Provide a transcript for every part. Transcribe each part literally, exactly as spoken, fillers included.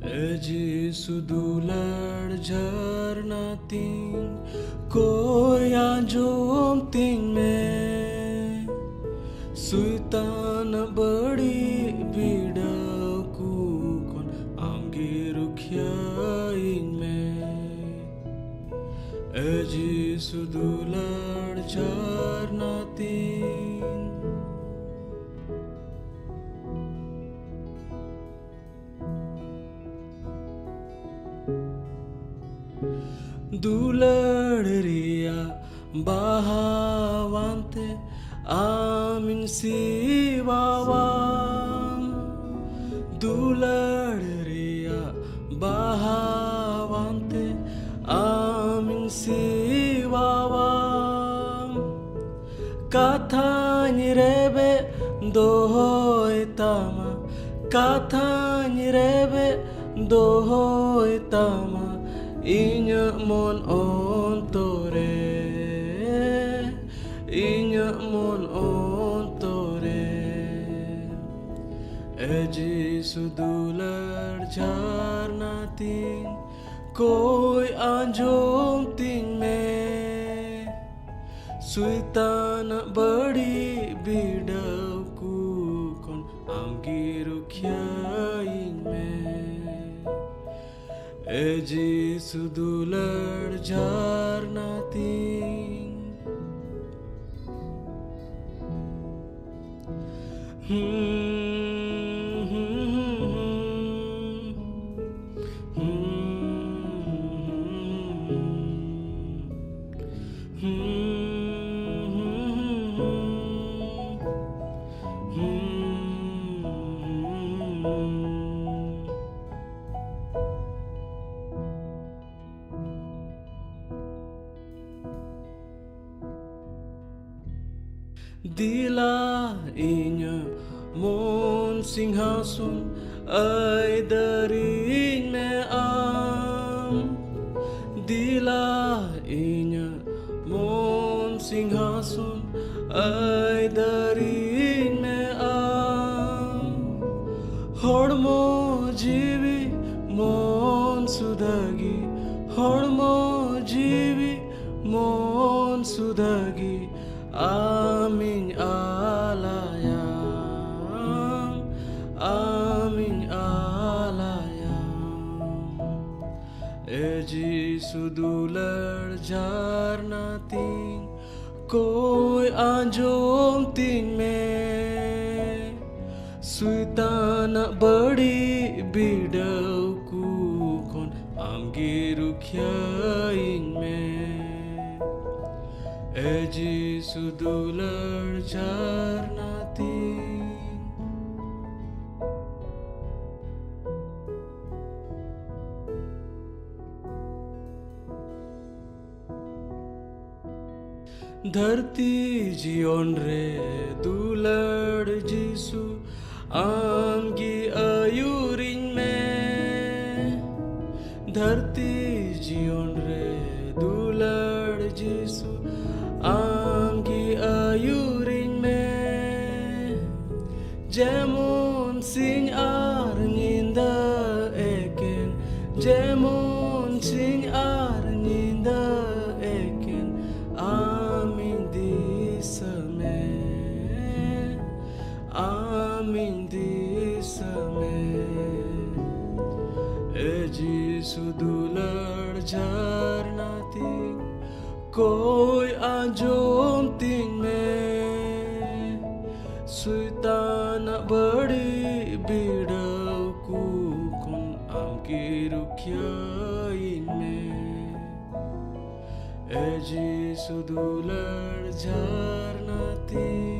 ᱮ ᱡᱤᱥᱩ ᱫᱩᱞᱟᱹᱲ ᱡᱷᱟᱨᱱᱟ ᱛᱤᱧ, ᱠᱚᱭ ᱟᱸᱡᱚᱢ ᱛᱤᱧ ᱢᱮ᱾ ᱥᱩᱭᱛᱟᱱ ᱵᱟᱹᱲᱤᱡ ᱵᱤᱰᱟᱹᱣ ᱠᱚ ᱠᱷᱚᱱ ᱟᱢᱜᱮ ᱨᱩᱠᱷᱤᱭᱟᱹᱧ ᱢᱮ᱾ ᱮ ᱡᱤᱥᱩ ᱫᱩᱞᱟᱹᱲ ᱡᱷᱟᱨᱱᱟ ᱛᱤᱧ᱾ ᱫᱩᱞᱟᱹᱲ ᱨᱮᱭᱟᱜ ᱵᱟᱦᱟᱣᱟᱱ ᱛᱮ ᱟᱢᱤᱧ ᱥᱤᱣᱟᱣᱟᱢ᱾ ᱫᱩᱞᱟᱹᱲ ᱨᱮᱭᱟᱜ ᱵᱟᱦᱟᱣᱟᱱ ᱛᱮ ᱟᱢᱤᱧ ᱥᱤᱣᱟᱣᱟᱢ᱾ ᱠᱟᱛᱷᱟᱧ ᱨᱮᱵᱮᱫ ᱫᱚᱦᱚᱭ ᱛᱟᱢᱟ, ᱠᱟᱛᱷᱟᱧ ᱨᱮᱵᱮᱫ ᱫᱚᱦᱚᱭ ᱛᱟᱢᱟ, ᱤᱧᱟᱹᱜ ᱢᱚᱱ ᱚᱱᱛᱚᱨᱮ, ᱤᱧᱟᱹᱜ ᱢᱚᱱ ᱚᱱᱛᱚᱨᱮ᱾ ᱮ ᱡᱤᱥᱩ ᱫᱩᱞᱟᱹᱲ ᱡᱷᱟᱨᱱᱟ ᱛᱤᱧ, ᱠᱚᱭ ᱟᱸᱡᱚᱢ ᱛᱤᱧ ᱢᱮ᱾ ᱥᱩᱭᱛᱟᱱᱟᱜ ᱵᱟᱹᱲᱤᱡ ᱵᱤᱰᱟᱹᱣ ᱠᱚ ᱠᱷᱚᱱ ᱟᱢᱜᱮ ᱨᱩᱠᱷᱤᱭᱟᱹᱧ ᱢᱮ᱾ ᱮ ᱡᱤᱥᱩ ᱫᱩᱞᱟᱹᱲ ᱡᱷᱟᱨᱱᱟ ᱛᱤᱧ᱾ ᱫᱮᱞᱟ ᱤᱧᱟᱹᱜ ᱢᱚᱱ ᱥᱤᱝᱦᱟᱥᱚᱱ ᱟᱹᱭᱫᱟᱹᱨᱤᱧ ᱢᱮ ᱟᱢ᱾ ᱫᱮᱞᱟ ᱤᱧᱟᱹᱜ ᱢᱚᱱ ᱥᱤᱝᱦᱟᱥᱚᱱ ᱟᱹᱭᱫᱟᱹᱨᱤᱧ ᱢᱮ ᱟᱢ᱾ ᱦᱚᱲᱢᱚ ᱡᱤᱣᱤ ᱥᱩᱭᱛᱟᱱᱟᱜ ᱵᱟᱹᱲᱤᱡ ᱵᱤᱰᱟᱹᱣ ᱠᱚ ᱠᱷᱚᱱ ᱟᱢᱜᱮ ᱨᱩᱠᱷᱤᱭᱟᱹᱧ ᱢᱮ᱾ ᱮ ᱡᱤᱥᱩ ᱫᱩᱞᱟᱹᱲ ᱡᱷᱟᱨᱱᱟ ᱛᱤᱧ᱾ ᱫᱷᱟᱹᱨᱛᱤ ᱡᱤᱭᱚᱱ ᱨᱮ ᱫᱩᱞᱟᱹᱲ ᱡᱤᱥᱩ ᱟᱢ ᱜᱮ ᱟᱹᱭᱩᱨᱤᱧ ᱢᱮ᱾ ᱫᱷᱟᱹᱨᱛᱤ ᱡᱤᱭᱚᱱ ᱨᱮ ᱫᱩᱞᱟᱹᱲ ᱡᱤᱥᱩ ᱟᱢ ᱜᱮ ᱟᱹᱭᱩᱨᱤᱧ ᱢᱮ᱾ ᱡᱮᱢᱚᱱ ᱥᱤᱧ ᱟᱨ ᱧᱤᱫᱟᱹ ᱮᱠᱮᱱ, ᱡᱮᱢᱚᱱ ᱥᱤᱧ ᱟᱨ ᱧᱤᱫᱟᱹ ᱮᱠᱮᱱ ᱟᱢᱤᱧ ᱫᱤᱥᱟᱹ ᱢᱮ, ᱟᱢᱤᱧ ᱫᱤᱥᱟᱹ ᱢᱮ᱾ ᱮ ᱡᱤᱥᱩ ᱫᱩᱞᱟᱹᱲ ᱡᱷᱟᱨᱱᱟ ᱛᱤᱧ, ᱠᱚᱭ ᱟᱸᱡᱚᱢ ᱛᱤᱧ ᱢᱮ᱾ ᱥᱩᱭᱛᱟᱱᱟᱜ ᱵᱟᱹᱲᱤᱡ ᱵᱤᱰᱟᱹᱣ ᱠᱚ ᱠᱷᱚᱱ ᱟᱢ ᱜᱮ ᱨᱩᱠᱷᱤᱭᱟᱹᱧ ᱢᱮ᱾ ᱮ ᱡᱤᱥᱩ ᱫᱩᱞᱟᱹᱲ ᱡᱷᱟᱨᱱᱟ ᱛᱤᱧ᱾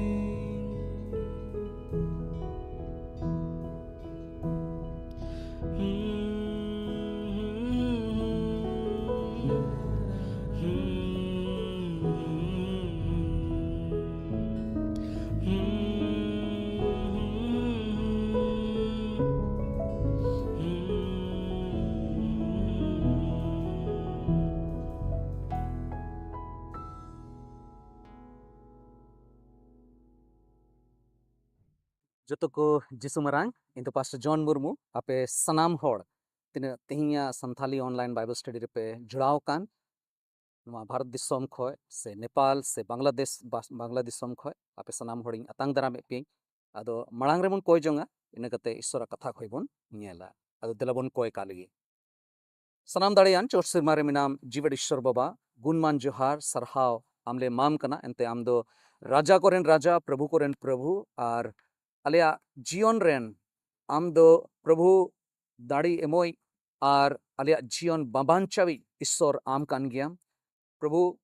ᱡᱚᱛᱚ ᱠᱚ ᱡᱤᱥᱩ ᱢᱟᱨᱟᱝ, ᱤᱧ ᱫᱚ ᱯᱟᱥᱴᱚᱨ ᱡᱚᱱ ᱢᱩᱨᱢᱩ᱾ ᱟᱯᱮ ᱥᱟᱱᱟᱢ ᱦᱚᱲ ᱛᱤᱱᱟᱹᱜ ᱛᱮᱦᱮᱧᱟᱜ ᱥᱟᱱᱛᱷᱟᱞᱤ online Bible study ᱨᱮᱯᱮ ᱡᱚᱲᱟᱣ ᱟᱠᱟᱱ, ᱱᱚᱣᱟ ᱵᱷᱟᱨᱚᱛ ᱫᱤᱥᱚᱢ ᱠᱷᱚᱡ ᱥᱮ ᱱᱮᱯᱟᱞ ᱥᱮ ᱵᱟᱝᱞᱟᱫᱮᱥ, ᱵᱟᱥ-, ᱵᱟᱝᱞᱟ ᱫᱤᱥᱚᱢ ᱠᱷᱚᱡ ᱟᱯᱮ ᱥᱟᱱᱟᱢ ᱦᱚᱲᱤᱧ ᱟᱛᱟᱝ ᱫᱟᱨᱟᱢᱮᱫ ᱯᱮᱭᱟᱹᱧ᱾ ᱟᱫᱚ ᱢᱟᱲᱟᱝ ᱨᱮᱵᱚᱱ ᱠᱚᱭ ᱡᱚᱝᱟ, ᱤᱱᱟᱹ ᱠᱟᱛᱮ ᱤᱥᱥᱚᱨᱟᱜ ᱠᱟᱛᱷᱟ ᱠᱷᱚᱡ ᱵᱚᱱ ᱧᱮᱞᱟ᱾ ᱟᱫᱚ ᱫᱮᱞᱟ ᱵᱚᱱ ᱠᱚᱭ ᱠᱟᱜ ᱞᱮᱜᱮ᱾ ᱥᱟᱱᱟᱢ ᱫᱟᱲᱮᱭᱟᱱ ᱪᱚᱴ ᱥᱮᱨᱢᱟ ᱨᱮ ᱢᱮᱱᱟᱢ ᱡᱤᱣᱮᱫ ᱤᱥᱥᱚᱨ ᱵᱟᱵᱟ, ᱜᱩᱱᱢᱟᱱ ᱡᱚᱦᱟᱨ, ᱥᱟᱨᱦᱟᱣ ᱟᱢᱞᱮ ᱮᱢᱟᱢ ᱠᱟᱱᱟ᱾ ᱮᱱᱛᱮ ᱟᱢ ᱫᱚ ᱨᱟᱡᱟ ᱠᱚᱨᱮᱱ ᱨᱟᱡᱟ, ᱯᱨᱚᱵᱷᱩ ᱠᱚᱨᱮᱱ ᱯᱨᱚᱵᱷᱩ, ᱟᱨ ᱟᱞᱮᱭᱟᱜ ᱡᱤᱭᱚᱱ ᱨᱮᱱ ᱟᱢ ᱫᱚ ᱯᱨᱚᱵᱷᱩ ᱫᱟᱲᱮ ᱮᱢᱚᱭ ᱟᱨ ᱟᱞᱮᱭᱟᱜ ᱡᱤᱭᱚᱱ ᱵᱟᱵᱟᱧᱪᱟᱣᱤᱡ ᱤᱥᱥᱚᱨ ᱟᱢ ᱠᱟᱱ ᱜᱮᱭᱟᱢ᱾ ᱯᱨᱚᱵᱷᱩ,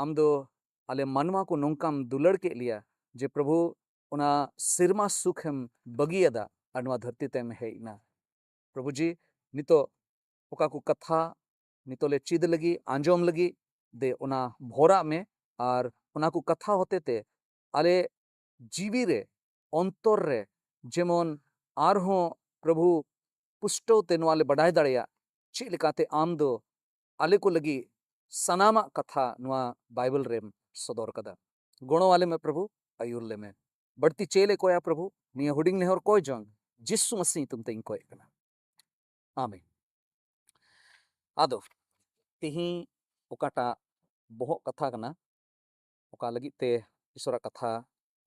ᱟᱢ ᱫᱚ ᱟᱞᱮ ᱢᱟᱱᱣᱟ ᱠᱚ ᱱᱚᱝᱠᱟᱢ ᱫᱩᱞᱟᱹᱲ ᱠᱮᱫ ᱞᱮᱭᱟ ᱡᱮ ᱯᱨᱚᱵᱷᱩ, ᱚᱱᱟ ᱥᱮᱨᱢᱟ ᱥᱩᱠᱷᱮᱢ ᱵᱟᱹᱜᱤᱭᱟᱫᱟ ᱟᱨ ᱱᱚᱣᱟ ᱫᱷᱟᱹᱨᱛᱤ ᱛᱮᱢ ᱦᱮᱡ ᱮᱱᱟ᱾ ᱯᱨᱚᱵᱷᱩ ᱡᱤ, ᱱᱤᱛᱚᱜ ᱚᱠᱟ ᱠᱚ ᱠᱟᱛᱷᱟ ᱱᱤᱛᱚᱜ ᱞᱮ ᱪᱮᱫ ᱞᱟᱹᱜᱤᱫ, ᱟᱸᱡᱚᱢ ᱞᱟᱹᱜᱤᱫ, ᱫᱮ ᱚᱱᱟ ᱵᱷᱚᱨᱟᱜ ᱢᱮ ᱟᱨ ᱚᱱᱟ ᱠᱚ ᱠᱟᱛᱷᱟ ᱦᱚᱛᱮ ᱛᱮ ᱟᱞᱮ ᱡᱤᱣᱤ ᱨᱮ, ᱚᱱᱛᱚᱨ ᱨᱮ ᱡᱮᱢᱚᱱ ᱟᱨᱦᱚᱸ ᱯᱨᱚᱵᱷᱩ ᱯᱩᱥᱴᱟᱹᱣ ᱛᱮ ᱱᱚᱣᱟ ᱞᱮ ᱵᱟᱰᱟᱭ ᱫᱟᱲᱮᱭᱟᱜ, ᱪᱮᱫ ᱞᱮᱠᱟᱛᱮ ᱟᱢ ᱫᱚ ᱟᱞᱮ ᱠᱚ ᱞᱟᱹᱜᱤᱫ ᱥᱟᱱᱟᱢᱟᱜ ᱠᱟᱛᱷᱟ ᱱᱚᱣᱟ ᱵᱟᱭᱵᱮᱞ ᱨᱮᱢ ᱥᱚᱫᱚᱨ ᱠᱟᱫᱟ᱾ ᱜᱚᱲᱚ ᱟᱞᱮ ᱢᱮ ᱯᱨᱚᱵᱷᱩ, ᱟᱹᱭᱩᱨ ᱞᱮ ᱢᱮ᱾ ᱵᱟᱹᱲᱛᱤ ᱪᱮᱫ ᱞᱮ ᱠᱚᱭᱟ ᱯᱨᱚᱵᱷᱩ, ᱱᱤᱭᱟᱹ ᱦᱩᱰᱤᱧ ᱱᱮᱦᱚᱨ ᱠᱚᱭ ᱡᱚᱝ ᱡᱤᱥᱩ ᱢᱟᱹᱥᱤ ᱧᱩᱛᱩᱢ ᱛᱮᱧ ᱠᱚᱭᱮᱜ ᱠᱟᱱᱟ᱾ ᱟᱢᱮᱱ᱾ ᱟᱫᱚ ᱛᱤᱦᱤᱧ ᱚᱠᱟᱴᱟᱜ ᱵᱚᱦᱚᱜ ᱠᱟᱛᱷᱟ ᱠᱟᱱᱟ, ᱚᱠᱟ ᱞᱟᱹᱜᱤᱫ ᱛᱮ ᱤᱥᱚᱨᱟᱜ ᱠᱟᱛᱷᱟ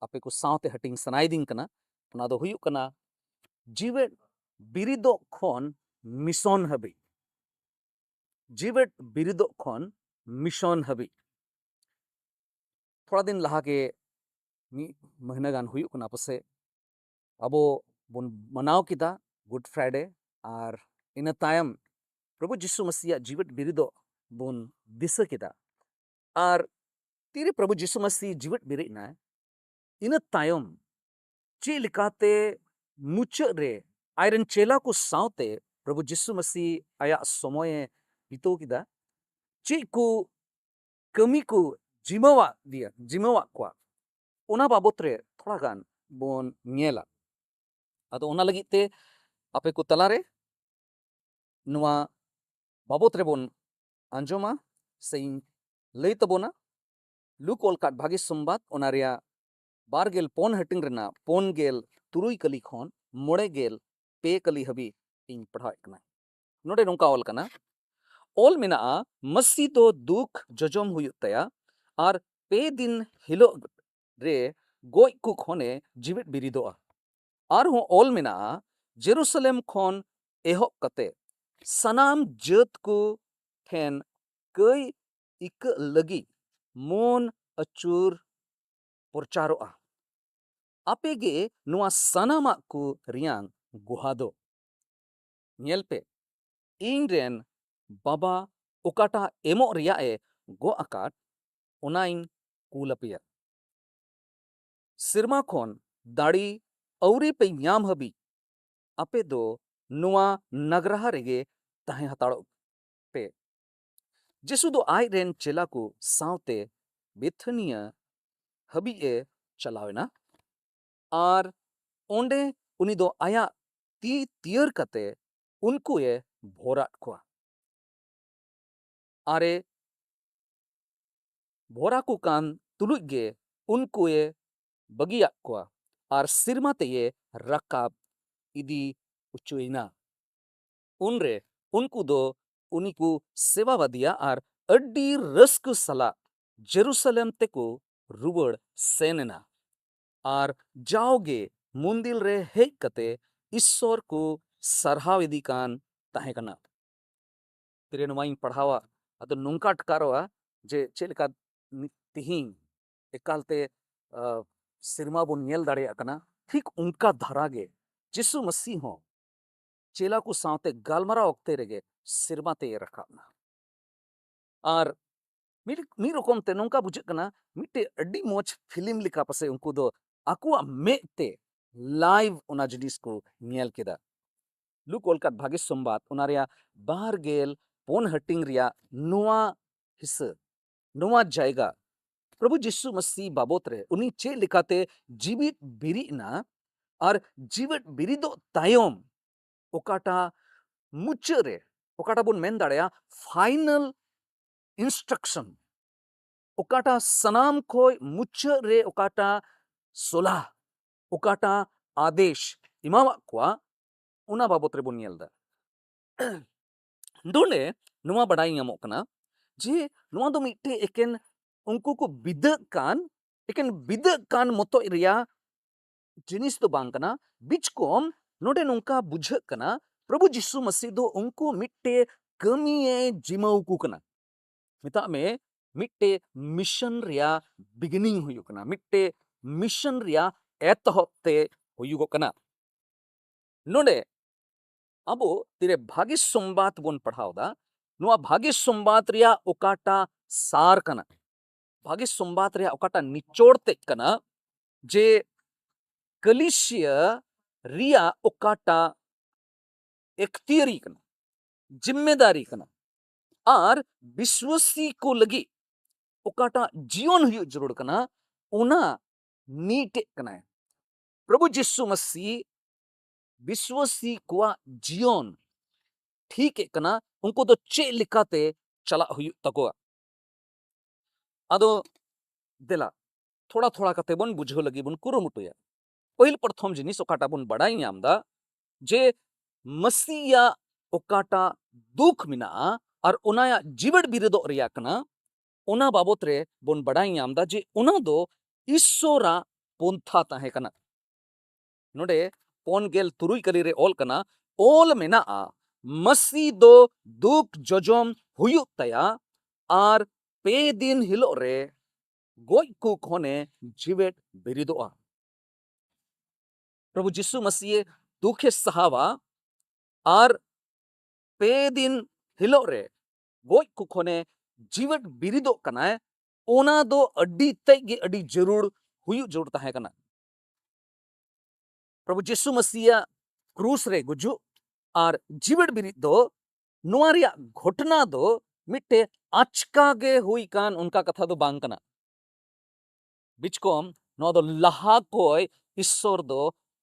ᱟᱯᱮ ᱠᱚ ᱥᱟᱶᱛᱮ ᱦᱟᱹᱴᱤᱧ ᱥᱟᱱᱟᱭᱤᱫᱤᱧ ᱠᱟᱱᱟ, ᱚᱱᱟ ᱫᱚ ᱦᱩᱭᱩᱜ ᱠᱟᱱᱟ ᱡᱤᱣᱮᱫ ᱵᱤᱨᱤᱫᱚᱜ ᱠᱷᱚᱱ ᱢᱤᱥᱚᱱ ᱦᱟᱹᱵᱤᱡ᱾ ᱡᱤᱣᱮᱫ ᱵᱤᱨᱤᱫᱚᱜ ᱠᱷᱚᱱ ᱢᱤᱥᱚᱱ ᱦᱟᱹᱵᱤᱡ᱾ ᱛᱷᱚᱲᱟ ᱫᱤᱱ ᱞᱟᱦᱟ ᱜᱮ, ᱢᱤᱫ ᱢᱟᱹᱦᱱᱟᱹ ᱜᱟᱱ ᱦᱩᱭᱩᱜ ᱠᱟᱱᱟ ᱯᱟᱥᱮᱡ, ᱟᱵᱚ ᱵᱚᱱ ᱢᱟᱱᱟᱣ ᱠᱮᱫᱟ Good Friday, ᱟᱨ ᱤᱱᱟᱹ ᱛᱟᱭᱚᱢ ᱯᱨᱚᱵᱷᱩ ᱡᱤᱥᱩ ᱢᱟᱹᱥᱤᱭᱟᱜ ᱡᱤᱣᱮᱫ ᱵᱤᱨᱤᱫᱚᱜ ᱵᱚᱱ ᱫᱤᱥᱟᱹ ᱠᱮᱫᱟ᱾ ᱟᱨ ᱛᱤᱨᱮ ᱯᱨᱚᱵᱷᱩ ᱡᱤᱥᱩ ᱢᱟᱹᱥᱤ ᱡᱤᱣᱮᱫ ᱵᱮᱨᱮᱫ ᱮᱱᱟᱭ, ᱤᱱᱟᱹ ᱛᱟᱭᱚᱢ ᱪᱮᱫ ᱞᱮᱠᱟᱛᱮ ᱢᱩᱪᱟᱹᱫ ᱨᱮ ᱟᱡᱨᱮᱱ ᱪᱮᱞᱟ ᱠᱚ ᱥᱟᱶᱛᱮ ᱯᱨᱚᱵᱷᱩ ᱡᱤᱥᱩ ᱢᱟᱹᱥᱤ ᱟᱭᱟᱜ ᱥᱚᱢᱚᱭᱮ ᱵᱤᱛᱟᱹᱣ ᱠᱮᱫᱟ, ᱪᱮᱫ ᱠᱚ ᱠᱟᱹᱢᱤ ᱠᱚ ᱡᱤᱢᱟᱹᱣᱟᱫ ᱫᱮᱭᱟ, ᱡᱤᱢᱟᱹᱣᱟᱫ ᱠᱚᱣᱟ, ᱚᱱᱟ ᱵᱟᱵᱚᱛ ᱨᱮ ᱛᱷᱚᱲᱟ ᱜᱟᱱ ᱵᱚᱱ ᱧᱮᱞᱟ᱾ ᱟᱫᱚ ᱚᱱᱟ ᱞᱟᱹᱜᱤᱫ ᱛᱮ ᱟᱯᱮ ᱠᱚ ᱛᱟᱞᱟᱨᱮ ᱱᱚᱣᱟ ᱵᱟᱵᱚᱛ ᱨᱮᱵᱚᱱ ᱟᱸᱡᱚᱢᱟ ᱥᱮᱧ ᱞᱟᱹᱭ ᱛᱟᱵᱚᱱᱟ᱾ ᱞᱩᱠ ᱚᱞ ᱠᱟᱫ ᱵᱷᱟᱹᱜᱤ ᱥᱚᱢᱵᱟᱫ, ᱚᱱᱟ ᱨᱮᱭᱟᱜ ᱵᱟᱨ ᱜᱮᱞ ᱯᱩᱱ ᱦᱟᱹᱴᱤᱧ ᱨᱮᱱᱟᱜ ᱯᱩᱱ ᱜᱮᱞ ᱛᱩᱨᱩᱭ ᱠᱟᱹᱞᱤ ᱠᱷᱚᱱ ᱢᱚᱬᱮ ᱜᱮᱞ ᱯᱮ ᱠᱟᱹᱞᱤ ᱦᱟᱹᱵᱤᱡ ᱤᱧ ᱯᱟᱲᱦᱟᱣᱮᱫ ᱠᱟᱱᱟ᱾ ᱱᱚᱰᱮ ᱱᱚᱝᱠᱟ ᱚᱞ ᱠᱟᱱᱟ, ᱚᱞ ᱢᱮᱱᱟᱜᱼᱟ, ᱢᱟᱹᱥᱤ ᱫᱚ ᱫᱩᱠ ᱡᱚᱡᱚᱢ ᱦᱩᱭᱩᱜ ᱛᱟᱭᱟ ᱟᱨ ᱯᱮ ᱫᱤᱱ ᱦᱤᱞᱳᱜ ᱨᱮ ᱜᱚᱡ ᱠᱚ ᱠᱷᱚᱱᱮ ᱡᱤᱣᱮᱫ ᱵᱤᱨᱤᱫᱚᱜᱼᱟ᱾ ᱟᱨᱦᱚᱸ ᱚᱞ ᱢᱮᱱᱟᱜᱼᱟ, ᱡᱮᱨᱩᱥᱟᱞᱮᱢ ᱠᱷᱚᱱ ᱮᱦᱚᱵ ᱠᱟᱛᱮ ᱥᱟᱱᱟᱢ ᱡᱟᱹᱛ ᱠᱚ ᱴᱷᱮᱱ ᱠᱟᱹᱭ ᱤᱠᱟᱹᱜ ᱞᱟᱹᱜᱤᱫ ᱢᱚᱱ ᱟᱹᱪᱩᱨ ᱯᱨᱚᱪᱟᱨᱚᱜᱼᱟ᱾ ᱟᱯᱮ ᱜᱮ ᱱᱚᱣᱟ ᱥᱟᱱᱟᱢᱟᱜ ᱠᱚ ᱨᱮᱭᱟᱝ ᱜᱚᱦᱟ ᱫᱚ᱾ ᱧᱮᱞ ᱯᱮ, ᱤᱧ ᱨᱮᱱ ᱵᱟᱵᱟ ᱚᱠᱟᱴᱟᱜ ᱮᱢᱚᱜ ᱨᱮᱭᱟᱜ ᱮ ᱜᱚᱜ ᱟᱠᱟᱫ, ᱚᱱᱟᱧ ᱠᱩᱞ ᱟᱯᱮᱭᱟ᱾ ᱥᱮᱨᱢᱟ ᱠᱷᱚᱱ ᱫᱟᱲᱮ ᱟᱹᱣᱨᱤ ᱯᱮ ᱧᱟᱢ ᱦᱟᱹᱵᱤᱡ ᱟᱯᱮ ᱫᱚ ᱱᱚᱣᱟ ᱱᱟᱜᱽᱨᱟᱦᱟ ᱨᱮᱜᱮ ᱛᱟᱦᱮᱸ ᱦᱟᱛᱟᱲᱚᱜ ᱯᱮ᱾ ᱡᱤᱥᱩ ᱫᱚ ᱟᱡ ᱨᱮᱱ ᱪᱮᱞᱟ ᱠᱚ ᱥᱟᱶᱛᱮ ᱵᱮᱛᱷᱟᱱᱤᱭᱟ ᱦᱟᱹᱵᱤᱡ ᱮ ᱪᱟᱞᱟᱣ ᱮᱱᱟ ᱟᱨ ᱚᱸᱰᱮ ᱩᱱᱤ ᱫᱚ ᱟᱭᱟᱜ ᱛᱤ ᱛᱤᱭᱟᱹᱨ ᱠᱟᱛᱮ ᱩᱱᱠᱩ ᱮ ᱵᱷᱚᱨᱟᱫ ᱠᱚᱣᱟ᱾ ᱟᱨᱮ ᱵᱷᱚᱨᱟ ᱠᱚ ᱠᱟᱱ ᱛᱩᱞᱩᱡ ᱜᱮ ᱩᱱᱠᱩ ᱮ ᱵᱟᱹᱜᱤᱭᱟᱫ ᱠᱚᱣᱟ ᱟᱨ ᱥᱮᱨᱢᱟ ᱛᱮᱭᱮ ᱨᱟᱠᱟᱵ ᱤᱫᱤ ᱚᱪᱚᱭᱮᱱᱟ᱾ ᱩᱱᱨᱮ ᱩᱱᱠᱩ ᱫᱚ ᱩᱱᱤ ᱠᱚ ᱥᱮᱵᱟᱣᱟᱫᱮᱭᱟ ᱟᱨ ᱟᱹᱰᱤ ᱨᱟᱹᱥᱠᱟᱹ ᱥᱟᱞᱟᱜ ᱡᱮᱨᱩᱥᱟᱞᱮᱢ ᱛᱮᱠᱚ ᱨᱩᱣᱟᱹᱲ ᱥᱮᱱ ᱮᱱᱟ᱾ ᱟᱨ ᱡᱟᱣᱜᱮ ᱢᱚᱱᱫᱤᱨ ᱨᱮ ᱦᱮᱡ ᱠᱟᱛᱮ ᱤᱥᱥᱚᱨ ᱠᱚ ᱥᱟᱨᱦᱟᱣ ᱤᱫᱤ ᱠᱟᱱ ᱛᱟᱦᱮᱸ ᱠᱟᱱᱟ᱾ ᱛᱤᱨᱮ ᱱᱚᱣᱟᱧ ᱯᱟᱲᱦᱟᱣᱟ, ᱟᱫᱚ ᱱᱚᱝᱠᱟ ᱟᱴᱠᱟᱨᱚᱜᱼᱟ ᱡᱮ ᱪᱮᱫ ᱞᱮᱠᱟ ᱱᱤᱛ ᱛᱤᱦᱤᱧ ᱮᱠᱟᱞᱛᱮ, ᱟ, ᱥᱮᱨᱢᱟ ᱵᱚᱱ ᱧᱮᱞ ᱫᱟᱲᱮᱭᱟᱜ ᱠᱟᱱᱟ, ᱴᱷᱤᱠ ᱚᱱᱠᱟ ᱫᱷᱟᱨᱟ ᱜᱮ ᱡᱤᱥᱩ ᱢᱟᱹᱥᱤ ᱦᱚᱸ ᱪᱮᱞᱟ ᱠᱚ ᱥᱟᱶᱛᱮ ᱜᱟᱞᱢᱟᱨᱟᱣ ᱚᱠᱛᱮ ᱨᱮᱜᱮ ᱥᱮᱨᱢᱟ ᱛᱮᱭ ᱨᱟᱠᱟᱵ ᱮᱱᱟ᱾ ᱟᱨ ᱢᱤᱫ, ᱢᱤᱫ ᱨᱚᱠᱚᱢ ᱛᱮ ᱱᱚᱝᱠᱟ ᱵᱩᱡᱷᱟᱹᱜ ᱠᱟᱱᱟ, ᱢᱤᱫᱴᱮᱡ ᱟᱹᱰᱤ ᱢᱚᱡᱽ ᱯᱷᱤᱞᱢ ᱞᱮᱠᱟ ᱯᱟᱥᱮᱡ ᱩᱱᱠᱩ ᱫᱚ ᱟᱠᱚᱣᱟᱜ ᱢᱮᱫ ᱛᱮ ᱞᱟᱭᱤᱵᱷ ᱚᱱᱟ ᱡᱤᱱᱤᱥ ᱠᱚ ᱧᱮᱞ ᱠᱮᱫᱟ᱾ ᱞᱩᱠ ᱚᱞ ᱠᱟᱫ ᱵᱷᱟᱜᱮ ᱥᱚᱢᱵᱟᱫ, ᱚᱱᱟ ᱨᱮᱭᱟᱜ ᱵᱟᱨ ᱜᱮᱞ ᱯᱩᱱ ᱦᱟᱹᱴᱤᱧ ᱨᱮᱭᱟᱜ ᱱᱚᱣᱟ ᱦᱤᱥᱟᱹ, ᱱᱚᱣᱟ ᱡᱟᱭᱜᱟ, ᱯᱨᱚᱵᱷᱩ ᱡᱤᱥᱩ ᱢᱟᱹᱥᱤ ᱵᱟᱵᱚᱛ ᱨᱮ ᱩᱱᱤ ᱪᱮᱫ ᱞᱮᱠᱟᱛᱮ ᱡᱤᱣᱤᱫ ᱵᱤᱨᱤᱫ ᱮᱱᱟ ᱟᱨ ᱡᱤᱣᱤᱫ ᱵᱤᱨᱤᱫᱚᱜ ᱛᱟᱭᱚᱢ ᱚᱠᱟᱴᱟᱜ ᱢᱩᱪᱟᱹᱫ ᱨᱮ, ᱚᱠᱟᱴᱟᱜ ᱵᱚᱱ ᱢᱮᱱ ᱫᱟᱲᱮᱭᱟᱜᱼᱟ ᱯᱷᱟᱭᱱᱟᱞ ᱤᱱᱥᱴᱨᱟᱠᱥᱚᱱ, ᱚᱠᱟᱴᱟᱜ ᱥᱟᱱᱟᱢ ᱠᱷᱚᱡ ᱢᱩᱪᱟᱹᱫ ᱨᱮ ᱚᱠᱟᱴᱟᱜ ᱥᱚᱞᱦᱟ, ᱚᱠᱟᱴᱟᱜ ᱟᱫᱮᱥ ᱮᱢᱟᱣᱟᱫ ᱠᱚᱣᱟ, ᱚᱱᱟ ᱵᱟᱵᱚᱛ ᱨᱮᱵᱚᱱ ᱧᱮᱞ ᱮᱫᱟ᱾ ᱱᱚᱰᱮ ᱱᱚᱣᱟ ᱵᱟᱰᱟᱭ ᱧᱟᱢᱚᱜ ᱠᱟᱱᱟ ᱡᱮ ᱱᱚᱣᱟ ᱫᱚ ᱢᱤᱫᱴᱮᱡ ᱮᱠᱮᱱ ᱩᱱᱠᱩ ᱠᱚ ᱵᱤᱫᱟᱹᱜ ᱠᱟᱱ, ᱮᱠᱮᱱ ᱵᱤᱫᱟᱹᱜ ᱠᱟᱱ ᱢᱚᱛᱚᱡ ᱨᱮᱭᱟᱜ ᱡᱤᱱᱤᱥ ᱫᱚ ᱵᱟᱝ ᱠᱟᱱᱟ᱾ ᱵᱤᱪᱠᱚᱢ ᱱᱚᱰᱮ ᱱᱚᱝᱠᱟ ᱵᱩᱡᱷᱟᱹᱜ ᱠᱟᱱᱟ, ᱯᱨᱚᱵᱷᱩ ᱡᱤᱥᱩ ᱢᱟᱹᱥᱤ ᱫᱚ ᱩᱱᱠᱩ ᱢᱤᱫᱴᱮᱡ ᱠᱟᱹᱢᱤᱭᱮ ᱡᱤᱢᱟᱹᱣ ᱠᱚ ᱠᱟᱱᱟ᱾ ᱢᱮᱛᱟᱜ ᱢᱮ, ᱢᱤᱫᱴᱮᱡ ᱢᱤᱥᱚᱱ ᱨᱮᱭᱟᱜ ᱵᱤᱜᱤᱱᱤᱝ ᱦᱩᱭᱩᱜ ᱠᱟᱱᱟ, ᱢᱤᱫᱴᱮᱡ ᱢᱤᱥᱚᱱ ᱨᱮᱭᱟᱜ ᱮᱛᱚᱦᱚᱵ ᱛᱮ ᱦᱩᱭᱩᱜᱚᱜ ᱠᱟᱱᱟ᱾ ᱱᱚᱰᱮ ᱟᱵᱚ ᱛᱤᱨᱮ ᱵᱷᱟᱜᱮ ᱥᱚᱢᱵᱟᱫ ᱵᱚᱱ ᱯᱟᱲᱦᱟᱣ ᱫᱟ, ᱱᱚᱣᱟ ᱵᱷᱟᱜᱮ ᱥᱚᱢᱵᱟᱫ ᱨᱮᱭᱟᱜ ᱚᱠᱟᱴᱟᱜ ᱥᱟᱨ ᱠᱟᱱᱟ, ᱵᱷᱟᱜᱮ ᱥᱚᱢᱵᱟᱫ ᱨᱮᱭᱟᱜ ᱚᱠᱟᱴᱟᱜ ᱱᱤᱪᱚᱲ ᱛᱮᱫ ᱠᱟᱱᱟ, ᱡᱮ ᱠᱟᱹᱞᱤᱥᱤᱭᱟ ᱨᱮᱭᱟᱜ ᱚᱠᱟᱴᱟᱜ ᱮᱠᱛᱤᱭᱟᱹᱨᱤ ᱠᱟᱱᱟ, ᱡᱤᱢᱢᱮᱫᱟᱨᱤ ᱠᱟᱱᱟ, ᱟᱨ ᱵᱤᱥᱣᱟᱥᱤ ᱠᱚ ᱞᱟᱹᱜᱤᱫ ᱚᱠᱟᱴᱟᱜ ᱡᱤᱭᱚᱱ ᱦᱩᱭᱩᱜ ᱡᱟᱹᱨᱩᱲ ᱠᱟᱱᱟ, ᱚᱱᱟ ᱱᱤᱴᱮᱫ ᱠᱟᱱᱟᱭ᱾ ᱯᱨᱚᱵᱷᱩ ᱡᱤᱥᱩ ᱢᱟᱹᱥᱤ ᱵᱤᱥᱣᱟᱥᱤ ᱠᱚᱣᱟᱜ ᱡᱤᱭᱚᱱ ᱴᱷᱤᱠᱮᱫ ᱠᱟᱱᱟ, ᱩᱱᱠᱩ ᱫᱚ ᱪᱮᱫ ᱞᱮᱠᱟᱛᱮ ᱪᱟᱞᱟᱜ ᱦᱩᱭᱩᱜ ᱛᱟᱠᱚᱣᱟ᱾ ᱟᱫᱚ ᱫᱮᱞᱟ, ᱛᱷᱚᱲᱟ ᱛᱷᱚᱲᱟ ᱠᱟᱛᱮ ᱵᱚᱱ ᱵᱩᱡᱷᱟᱹᱣ ᱞᱟᱹᱜᱤᱫ ᱵᱚᱱ ᱠᱩᱨᱩᱢᱩᱴᱩᱭᱟ᱾ ᱯᱟᱹᱦᱤᱞ ᱯᱨᱚᱛᱷᱚᱢ ᱡᱤᱱᱤᱥ ᱚᱠᱟᱴᱟᱜ ᱵᱚᱱ ᱵᱟᱰᱟᱭ ᱧᱟᱢ ᱫᱟ, ᱡᱮ ᱢᱟᱹᱥᱤᱭᱟᱜ ᱚᱠᱟᱴᱟᱜ ᱫᱩᱠ ᱢᱮᱱᱟᱜᱼᱟ ᱟᱨ ᱚᱱᱟᱭᱟᱜ ᱡᱤᱣᱮᱫ ᱵᱤᱨᱤᱫᱚᱜ ᱨᱮᱭᱟᱜ ᱠᱟᱱᱟ, ᱚᱱᱟ ᱵᱟᱵᱚᱛ ᱨᱮ ᱵᱚᱱ ᱵᱟᱰᱟᱭ ᱧᱟᱢ ᱫᱟ ᱡᱮ ᱚᱱᱟ ᱫᱚ ᱤᱥᱥᱚᱨᱟᱜ ᱯᱚᱱᱛᱷᱟ ᱛᱟᱦᱮᱸ ᱠᱟᱱᱟ᱾ ᱱᱚᱰᱮ ᱯᱩᱱ ᱜᱮᱞ ᱛᱩᱨᱩᱭ ᱠᱟᱹᱞᱤ ᱨᱮ ᱚᱞ ᱠᱟᱱᱟ, ᱚᱞ ᱢᱮᱱᱟᱜᱼᱟ, ᱢᱟᱹᱥᱤ ᱫᱚ ᱫᱩᱠ ᱡᱚᱡᱚᱢ ᱦᱩᱭᱩᱜ ᱛᱟᱭᱟ ᱟᱨ ᱯᱮ ᱫᱤᱱ ᱦᱤᱞᱳᱜ ᱨᱮ ᱜᱚᱡ ᱠᱚ ᱠᱷᱚᱱᱮ ᱡᱤᱣᱮᱫ ᱵᱤᱨᱤᱫᱚᱜᱼᱟ᱾ ᱯᱨᱚᱵᱷᱩ ᱡᱤᱥᱩ ᱢᱟᱹᱥᱤᱭᱮ ᱫᱩᱠᱷᱮ ᱥᱟᱦᱟᱣᱟ ᱟᱨ ᱯᱮ ᱫᱤᱱ ᱦᱤᱞᱳᱜ ᱨᱮ ᱜᱚᱡ ᱠᱚ ᱠᱷᱚᱱᱮ ᱡᱤᱣᱮᱫ ᱵᱤᱨᱤᱫᱚᱜ ᱠᱟᱱᱟᱭ, ᱚᱱᱟ ᱫᱚ ᱟᱹᱰᱤ ᱛᱮᱫ ᱜᱮ ᱟᱹᱰᱤ ᱡᱟᱹᱨᱩᱲ ᱦᱩᱭᱩᱜ ᱡᱟᱹᱨᱩᱲ ᱛᱟᱦᱮᱸ ᱠᱟᱱᱟ᱾ ᱯᱨᱚᱵᱷᱩ ᱡᱤᱥᱩ ᱢᱟᱹᱥᱤᱭᱟᱜ ᱠᱨᱩᱥ ᱨᱮ ᱜᱩᱡᱩᱜ ᱟᱨ ᱡᱤᱣᱮᱫ ᱵᱤᱨᱤᱫ ᱫᱚ, ᱱᱚᱣᱟ ᱨᱮᱭᱟᱜ ᱜᱷᱚᱴᱚᱱᱟ ᱫᱚ ᱢᱤᱫᱴᱮᱡ ᱟᱪᱠᱟ ᱜᱮ ᱦᱩᱭ ᱠᱟᱱ ᱚᱱᱠᱟ ᱠᱟᱛᱷᱟ ᱫᱚ ᱵᱟᱝ ᱠᱟᱱᱟ᱾ ᱵᱤᱪᱠᱚᱢ ᱱᱚᱣᱟ ᱫᱚ ᱞᱟᱦᱟ ᱠᱚᱭ ᱤᱥᱥᱚᱨ ᱫᱚ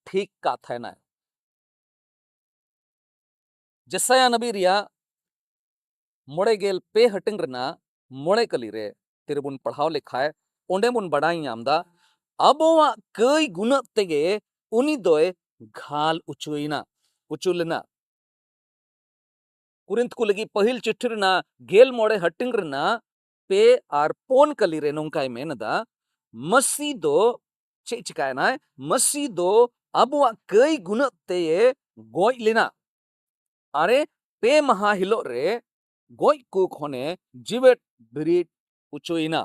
ᱴᱷᱤᱠ ᱠᱟᱜ ᱛᱟᱦᱮᱱᱟᱭ᱾ ᱡᱮᱥᱟᱭᱟ ᱱᱟᱵᱤ ᱨᱮᱭᱟᱜ ᱢᱚᱬᱮ ᱜᱮᱞ ᱯᱮ ᱦᱟᱹᱴᱤᱧ ᱨᱮᱱᱟᱜ ᱢᱚᱬᱮ ᱠᱟᱹᱞᱤ ᱨᱮ ᱛᱤᱨᱮᱵᱚᱱ ᱯᱟᱲᱦᱟᱣ ᱞᱮᱠᱷᱟᱡ, ᱚᱸᱰᱮ ᱵᱚᱱ ᱵᱟᱰᱟᱭ ᱧᱟᱢ ᱫᱟ, ᱟᱵᱚᱣᱟᱜ ᱠᱟᱹᱭ ᱜᱩᱱᱟᱹᱜ ᱛᱮᱜᱮ ᱩᱱᱤ ᱫᱚᱭ ᱜᱷᱟᱞ ᱚᱪᱚᱭᱮᱱᱟ, ᱚᱪᱚ ᱞᱮᱱᱟ᱾ ᱠᱚᱨᱤᱱᱛ ᱠᱚ ᱞᱟᱹᱜᱤᱫ ᱯᱟᱹᱦᱤᱞ ᱪᱤᱴᱷᱤ ᱨᱮᱱᱟᱜ ᱜᱮᱞ ᱢᱚᱬᱮ ᱦᱟᱹᱴᱤᱧ ᱨᱮᱱᱟᱜ ᱯᱮ ᱟᱨ ᱯᱩᱱ ᱠᱟᱹᱞᱤ ᱨᱮ ᱱᱚᱝᱠᱟᱭ ᱢᱮᱱ ᱮᱫᱟ, ᱢᱟᱹᱥᱤ ᱫᱚ ᱪᱮᱫ ᱪᱤᱠᱟᱭᱮᱱᱟᱭ? ᱢᱟᱹᱥᱤ ᱫᱚ ᱟᱵᱚᱣᱟᱜ ᱠᱟᱹᱭ ᱜᱩᱱᱟᱹᱜ ᱛᱮᱭᱮ ᱜᱚᱡ ᱞᱮᱱᱟ᱾ ᱟᱨᱮ, ᱯᱮ ᱢᱟᱦᱟ ᱦᱤᱞᱳᱜ ᱨᱮ ᱜᱚᱡ ᱠᱚ ᱠᱷᱚᱱᱮ ᱡᱤᱣᱮᱫ ᱵᱤᱨᱤᱫ ᱚᱪᱚᱭᱮᱱᱟ᱾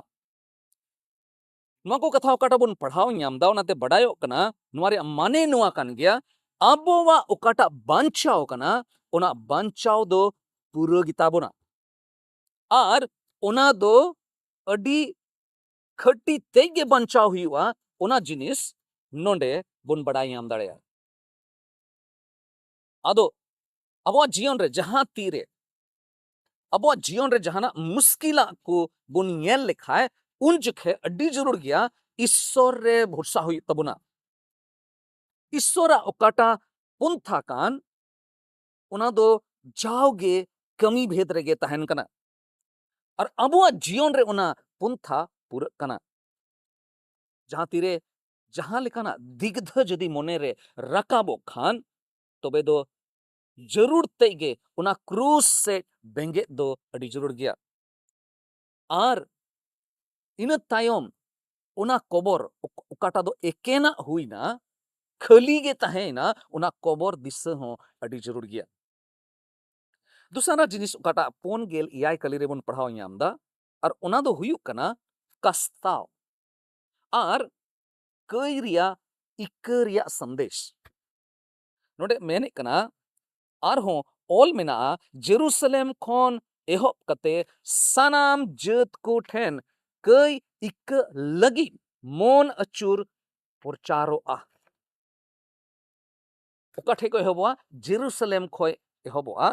ᱱᱚᱣᱟ ᱠᱚ ᱠᱟᱛᱷᱟ ᱚᱠᱟᱴᱟᱜ ᱵᱚᱱ ᱯᱟᱲᱦᱟᱣ ᱧᱟᱢ ᱮᱫᱟ, ᱚᱱᱟᱛᱮ ᱵᱟᱰᱟᱭᱚᱜ ᱠᱟᱱᱟ, ᱱᱚᱣᱟ ᱨᱮᱭᱟᱜ ᱢᱟᱱᱮ ᱱᱚᱣᱟ ᱠᱟᱱ ᱜᱮᱭᱟ, ᱟᱵᱚᱣᱟᱜ ᱚᱠᱟᱴᱟᱜ ᱵᱟᱧᱪᱟᱣ ᱠᱟᱱᱟ, ᱚᱱᱟ ᱵᱟᱧᱪᱟᱣ ᱫᱚ ᱯᱩᱨᱟᱹ ᱜᱮᱛᱟ ᱵᱚᱱᱟ᱾ ᱟᱨ ᱚᱱᱟ ᱫᱚ ᱟᱹᱰᱤ ᱠᱷᱟᱹᱴᱤ ᱛᱮ ᱜᱮ ᱵᱟᱧᱪᱟᱣ ᱦᱩᱭᱩᱜᱼᱟ, ᱚᱱᱟ ᱡᱤᱱᱤᱥ ᱱᱚᱰᱮ ᱵᱚᱱ ᱵᱟᱰᱟᱭ ᱧᱟᱢ ᱫᱟᱲᱮᱭᱟᱜᱼᱟ᱾ ᱟᱫᱚ ᱟᱵᱚᱣᱟᱜ ᱡᱤᱭᱚᱱ ᱨᱮ ᱡᱟᱦᱟᱸ ᱛᱤᱨᱮ ᱟᱵᱚᱣᱟᱜ ᱡᱤᱭᱚᱱ ᱨᱮ ᱡᱟᱦᱟᱱᱟᱜ ᱢᱩᱥᱠᱤᱞᱟᱜ ᱠᱚ ᱵᱚᱱ ᱧᱮᱞ ᱞᱮᱠᱷᱟᱡ, ᱩᱱ ᱡᱚᱠᱷᱮᱡ ᱟᱹᱰᱤ ᱡᱟᱹᱨᱩᱲ ᱜᱮᱭᱟ ᱤᱥᱥᱚᱨ ᱨᱮ ᱵᱷᱚᱨᱥᱟ ᱦᱩᱭᱩᱜ ᱛᱟᱵᱚᱱᱟ᱾ ᱤᱥᱥᱚᱨᱟᱜ ᱚᱠᱟᱴᱟᱜ ᱯᱚᱱᱛᱷᱟ ᱠᱟᱱ, ᱚᱱᱟ ᱫᱚ ᱡᱟᱣᱜᱮ ᱠᱟᱹᱢᱤ ᱵᱷᱮᱫ ᱨᱮᱜᱮ ᱛᱟᱦᱮᱱ ᱠᱟᱱᱟ᱾ ᱟᱨ ᱟᱵᱚᱣᱟᱜ ᱡᱤᱭᱚᱱ ᱨᱮ ᱚᱱᱟ ᱯᱚᱱᱛᱷᱟ ᱯᱩᱨᱟᱹᱜ ᱠᱟᱱᱟ᱾ ᱡᱟᱦᱟᱸ ᱛᱤᱨᱮ ᱡᱟᱦᱟᱸ ᱞᱮᱠᱟᱱᱟᱜ ᱫᱤᱜᱫᱷᱟᱹ ᱡᱩᱫᱤ ᱢᱚᱱᱮᱨᱮ ᱨᱟᱠᱟᱵᱚᱜ ᱠᱷᱟᱱ, ᱛᱚᱵᱮ ᱫᱚ ᱡᱟᱹᱨᱩᱲ ᱛᱮᱫ ᱜᱮ ᱚᱱᱟ ᱠᱨᱩᱥ ᱥᱮᱫ ᱵᱮᱸᱜᱮᱫ ᱫᱚ ᱟᱹᱰᱤ ᱡᱟᱹᱨᱩᱲ ᱜᱮᱭᱟ᱾ ᱟᱨ ᱤᱱᱟᱹ ᱛᱟᱭᱚᱢ ᱚᱱᱟ ᱠᱚᱵᱚᱨ ᱚᱠ-, ᱚᱠᱟᱴᱟᱜ ᱫᱚ ᱮᱠᱮᱱᱟᱜ ᱦᱩᱭᱱᱟ, ᱠᱷᱟᱹᱞᱤ ᱜᱮ ᱛᱟᱦᱮᱸᱭᱮᱱᱟ, ᱚᱱᱟ ᱠᱚᱵᱚᱨ ᱫᱤᱥᱟᱹ ᱦᱚᱸ ᱟᱹᱰᱤ ᱡᱟᱹᱨᱩᱲ ᱜᱮᱭᱟ᱾ ᱫᱚᱥᱟᱨᱟᱜ ᱡᱤᱱᱤᱥ ᱚᱠᱟᱴᱟᱜ ᱯᱩᱱ ᱜᱮᱞ ᱮᱭᱟᱭ ᱠᱟᱹᱞᱤ ᱨᱮᱵᱚᱱ ᱯᱟᱲᱦᱟᱣ ᱧᱟᱢ ᱮᱫᱟ, ᱟᱨ ᱚᱱᱟ ᱫᱚ ᱦᱩᱭᱩᱜ ᱠᱟᱱᱟ ᱠᱟᱥᱛᱟᱣ ᱟᱨ ᱠᱟᱹᱭ ᱨᱮᱭᱟᱜ ᱤᱠᱟᱹ ᱨᱮᱭᱟᱜ ᱥᱟᱸᱫᱮᱥ᱾ ᱱᱚᱰᱮ ᱢᱮᱱᱮᱫ ᱠᱟᱱᱟ, ᱟᱨᱦᱚᱸ ᱚᱞ ᱢᱮᱱᱟᱜᱼᱟ, ᱡᱮᱨᱩᱥᱟᱞᱮᱢ ᱠᱷᱚᱱ ᱮᱦᱚᱵ ᱠᱟᱛᱮ ᱥᱟᱱᱟᱢ ᱡᱟᱹᱛ ᱠᱚ ᱴᱷᱮᱱ ᱠᱟᱹᱭ ᱤᱠᱟᱹ ᱞᱟᱹᱜᱤᱫ ᱢᱚᱱ ᱟᱹᱪᱩᱨ ᱯᱨᱚᱪᱟᱨᱚᱜᱼᱟ᱾ ᱚᱠᱟ ᱴᱷᱮᱡ ᱠᱷᱚᱡ ᱮᱦᱚᱵᱚᱜᱼᱟ? ᱡᱮᱨᱩᱥᱟᱞᱮᱢ ᱠᱷᱚᱡ ᱮᱦᱚᱵᱚᱜᱼᱟ᱾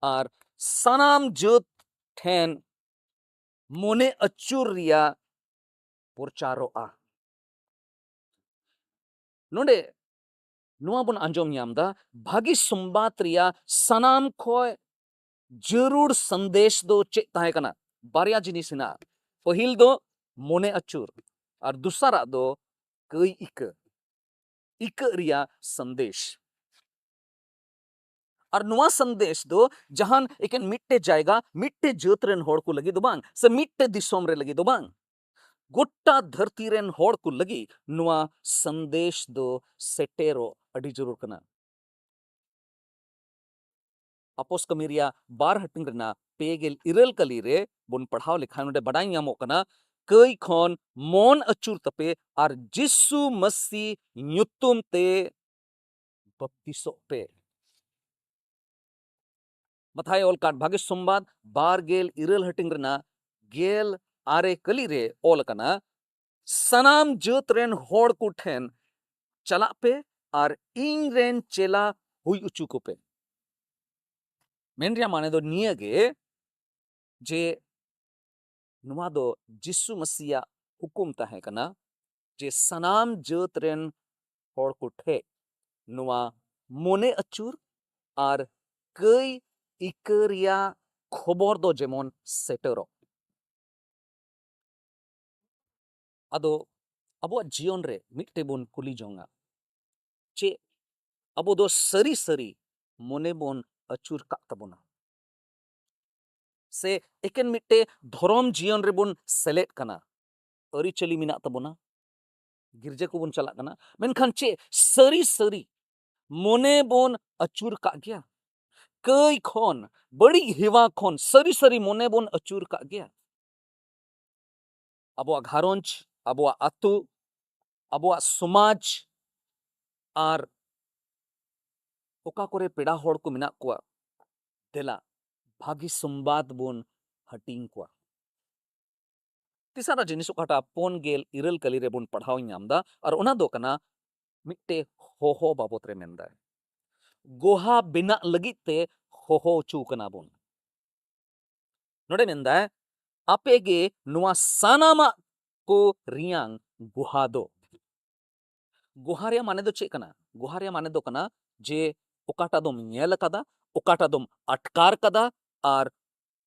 ᱟᱨ ᱥᱟᱱᱟᱢ ᱡᱟᱹᱛ ᱴᱷᱮᱱ ᱢᱚᱱᱮ ᱟᱹᱪᱩᱨ ᱨᱮᱭᱟᱜ ᱯᱨᱚᱪᱟᱨᱚᱜᱼᱟ᱾ ᱱᱚᱰᱮ ᱱᱚᱣᱟ ᱵᱚᱱ ᱟᱸᱡᱚᱢ ᱧᱟᱢ ᱮᱫᱟ, ᱵᱷᱟᱹᱜᱤ ᱥᱚᱢᱵᱟᱫ ᱨᱮᱭᱟᱜ ᱥᱟᱱᱟᱢ ᱠᱷᱚᱡ ᱡᱟᱹᱨᱩᱲ ᱥᱟᱸᱫᱮᱥ ᱫᱚ ᱪᱮᱫ ᱛᱟᱦᱮᱸ ᱠᱟᱱᱟ? ᱵᱟᱨᱭᱟ ᱡᱤᱱᱤᱥ ᱦᱮᱱᱟᱜᱼᱟ᱾ ᱯᱟᱹᱦᱤᱞ ᱫᱚ ᱢᱚᱱᱮ ᱟᱹᱪᱩᱨ, ᱟᱨ ᱫᱚᱥᱟᱨᱟᱜ ᱫᱚ ᱠᱟᱹᱭ ᱤᱠᱟᱹ, ᱤᱠᱟᱹᱜ ᱨᱮᱭᱟᱜ ᱥᱟᱸᱫᱮᱥ᱾ ᱟᱨ ᱱᱚᱣᱟ ᱥᱟᱸᱫᱮᱥ ᱫᱚ ᱡᱟᱦᱟᱱ ᱮᱠᱮᱱ ᱢᱤᱫᱴᱮᱡ ᱡᱟᱭᱜᱟ, ᱢᱤᱫᱴᱮᱡ ᱡᱟᱹᱛ ᱨᱮᱱ ᱦᱚᱲ ᱠᱚ ᱞᱟᱹᱜᱤᱫ ᱫᱚ ᱵᱟᱝ, ᱥᱮ ᱢᱤᱫᱴᱮᱡ ᱫᱤᱥᱚᱢ ᱨᱮ ᱞᱟᱹᱜᱤᱫ ᱫᱚ ᱵᱟᱝ, ᱜᱚᱴᱟ ᱫᱷᱟᱹᱨᱛᱤ ᱨᱮᱱ ᱦᱚᱲ ᱠᱚ ᱞᱟᱹᱜᱤᱫ ᱱᱚᱣᱟ ᱥᱟᱸᱫᱮᱥ ᱫᱚ ᱥᱮᱴᱮᱨᱚᱜ ᱟᱹᱰᱤ ᱡᱟᱹᱨᱩᱲ ᱠᱟᱱᱟ᱾ ᱟᱯᱚᱥ ᱠᱟᱹᱢᱤ ᱨᱮᱭᱟᱜ ᱵᱟᱨ ᱦᱟᱹᱴᱤᱧ ᱨᱮᱱᱟᱜ ᱯᱮ ᱜᱮᱞ ᱤᱨᱟᱹᱞ ᱠᱟᱹᱞᱤ ᱨᱮ ᱵᱚᱱ ᱯᱟᱲᱦᱟᱣ ᱞᱮᱠᱷᱟᱱ, ᱱᱚᱰᱮ ᱵᱟᱰᱟᱭ ᱧᱟᱢᱚᱜ ᱠᱟᱱᱟ, ᱠᱟᱹᱭ ᱠᱷᱚᱱ ᱢᱚᱱ ᱟᱹᱪᱩᱨ ᱛᱟᱯᱮ ᱟᱨ ᱡᱤᱥᱩ ᱢᱟᱹᱥᱤ ᱧᱩᱛᱩᱢ ᱛᱮ ᱵᱟᱯᱛᱤᱥᱚᱜ ᱯᱮ᱾ ᱢᱟᱛᱷᱟᱭ ᱚᱞ ᱠᱟᱫ ᱵᱷᱟᱜᱮ ᱥᱚᱢᱵᱟᱫ ᱵᱟᱨ ᱜᱮᱞ ᱤᱨᱟᱹᱞ ᱦᱟᱹᱴᱤᱧ ᱨᱮᱱᱟᱜ ᱜᱮᱞ ᱟᱨᱮ ᱠᱟᱹᱞᱤ ᱨᱮ ᱚᱞ ᱟᱠᱟᱱᱟ, ᱥᱟᱱᱟᱢ ᱡᱟᱹᱛ ᱨᱮᱱ ᱦᱚᱲ ᱠᱚ ᱴᱷᱮᱱ ᱪᱟᱞᱟᱜ ᱯᱮ ᱟᱨ ᱤᱧ ᱨᱮᱱ ᱪᱮᱞᱟ ᱦᱩᱭ ᱦᱚᱪᱚ ᱠᱚᱯᱮ᱾ ᱢᱮᱱ ᱨᱮᱭᱟᱜ ᱢᱟᱱᱮ ᱫᱚ ᱱᱤᱭᱟᱹ ᱜᱮ ᱡᱮ ᱱᱚᱣᱟ ᱫᱚ ᱡᱤᱥᱩ ᱢᱟᱹᱥᱤᱭᱟᱜ ᱦᱩᱠᱩᱢ ᱛᱟᱦᱮᱸ ᱠᱟᱱᱟ ᱡᱮ ᱥᱟᱱᱟᱢ ᱡᱟᱹᱛ ᱨᱮᱱ ᱦᱚᱲ ᱠᱚ ᱴᱷᱮᱱ ᱱᱚᱣᱟ ᱢᱚᱱᱮ ᱟᱹᱪᱩᱨ ᱟᱨ ᱠᱟᱹᱭ ᱤᱠᱟᱹ ᱨᱮᱭᱟᱜ ᱠᱷᱚᱵᱚᱨ ᱫᱚ ᱡᱮᱢᱚᱱ ᱥᱮᱴᱮᱨᱚᱜ᱾ ᱟᱫᱚ ᱟᱵᱚᱣᱟᱜ ᱡᱤᱭᱚᱱ ᱨᱮ ᱢᱤᱫᱴᱮᱱ ᱵᱚᱱ ᱠᱩᱞᱤ ᱡᱚᱝᱟ, ᱪᱮᱫ ᱟᱵᱚ ᱫᱚ ᱥᱟᱹᱨᱤ ᱥᱟᱹᱨᱤ ᱢᱚᱱᱮ ᱵᱚᱱ ᱟᱹᱪᱩᱨ ᱠᱟᱜ ᱛᱟᱵᱚᱱᱟ? ᱥᱮ ᱮᱠᱮᱱ ᱢᱤᱫᱴᱮᱱ ᱫᱷᱚᱨᱚᱢ ᱡᱤᱭᱚᱱ ᱨᱮᱵᱚᱱ ᱥᱮᱞᱮᱫ ᱠᱟᱱᱟ, ᱟᱹᱨᱤᱪᱟᱹᱞᱤ ᱢᱮᱱᱟᱜ ᱛᱟᱵᱚᱱᱟ, ᱜᱤᱨᱡᱟᱹ ᱠᱚᱵᱚᱱ ᱪᱟᱞᱟᱜ ᱠᱟᱱᱟ, ᱢᱮᱱᱠᱷᱟᱱ ᱪᱮᱫ ᱥᱟᱹᱨᱤ ᱥᱟᱹᱨᱤ ᱢᱚᱱᱮ ᱵᱚᱱ ᱟᱹᱪᱩᱨ ᱠᱟᱜ ᱜᱮᱭᱟ? ᱠᱟᱹᱭ ᱠᱷᱚᱱ, ᱵᱟᱹᱲᱤᱡ ᱦᱮᱣᱟ ᱠᱷᱚᱱ ᱥᱟᱹᱨᱤ ᱥᱟᱹᱨᱤ ᱢᱚᱱᱮ ᱵᱚᱱ ᱟᱹᱪᱩᱨ ᱠᱟᱜ ᱜᱮᱭᱟ? ᱟᱵᱚᱣᱟᱜ ᱜᱷᱟᱨᱚᱸᱡᱽ, ᱟᱵᱚᱣᱟᱜ ᱟᱹᱛᱩ, ᱟᱵᱚᱣᱟᱜ ᱥᱚᱢᱟᱡᱽ, ᱟᱨ ᱚᱠᱟ ᱠᱚᱨᱮ ᱯᱮᱲᱟ ᱦᱚᱲ ᱠᱚ ᱢᱮᱱᱟᱜ ᱠᱚᱣᱟ, ᱫᱮᱞᱟ ᱵᱷᱟᱹᱜᱤ ᱥᱚᱢᱵᱟᱫ ᱵᱚᱱ ᱦᱟᱹᱴᱤᱧ ᱠᱚᱣᱟ᱾ ᱛᱮᱥᱟᱨᱟᱜ ᱡᱤᱱᱤᱥ ᱚᱠᱟᱴᱟᱜ ᱯᱩᱱ ᱜᱮᱞ ᱤᱨᱟᱹᱞ ᱠᱟᱹᱞᱤ ᱨᱮᱵᱚᱱ ᱯᱟᱲᱦᱟᱣ ᱧᱟᱢ ᱮᱫᱟ, ᱟᱨ ᱚᱱᱟ ᱫᱚ ᱠᱟᱱᱟ ᱢᱤᱫᱴᱮᱡ ᱦᱚᱦᱚ ᱵᱟᱵᱚᱛ ᱨᱮ ᱢᱮᱱᱫᱟᱭ᱾ ᱜᱚᱦᱟ ᱵᱮᱱᱟᱜ ᱞᱟᱹᱜᱤᱫ ᱛᱮ ᱦᱚᱦᱚ ᱦᱚᱪᱚ ᱠᱟᱱᱟ ᱵᱚᱱ᱾ ᱱᱚᱰᱮ ᱢᱮᱱᱫᱟᱭ, ᱟᱯᱮ ᱜᱮ ᱱᱚᱣᱟ ᱥᱟᱱᱟᱢᱟᱜ ᱠᱚ ᱨᱮᱭᱟᱝ ᱜᱚᱦᱟ ᱫᱚ᱾ ᱜᱚᱦᱟ ᱨᱮᱭᱟᱜ ᱢᱟᱱᱮ ᱫᱚ ᱪᱮᱫ ᱠᱟᱱᱟ? ᱜᱚᱦᱟ ᱨᱮᱭᱟᱜ ᱢᱟᱱᱮ ᱫᱚ ᱠᱟᱱᱟ ᱡᱮ ᱚᱠᱟᱴᱟᱜ ᱫᱚᱢ ᱧᱮᱞ ᱟᱠᱟᱫᱟ, ᱚᱠᱟᱴᱟᱜ ᱫᱚᱢ ᱟᱴᱠᱟᱨ ᱠᱟᱫᱟ, ᱟᱨ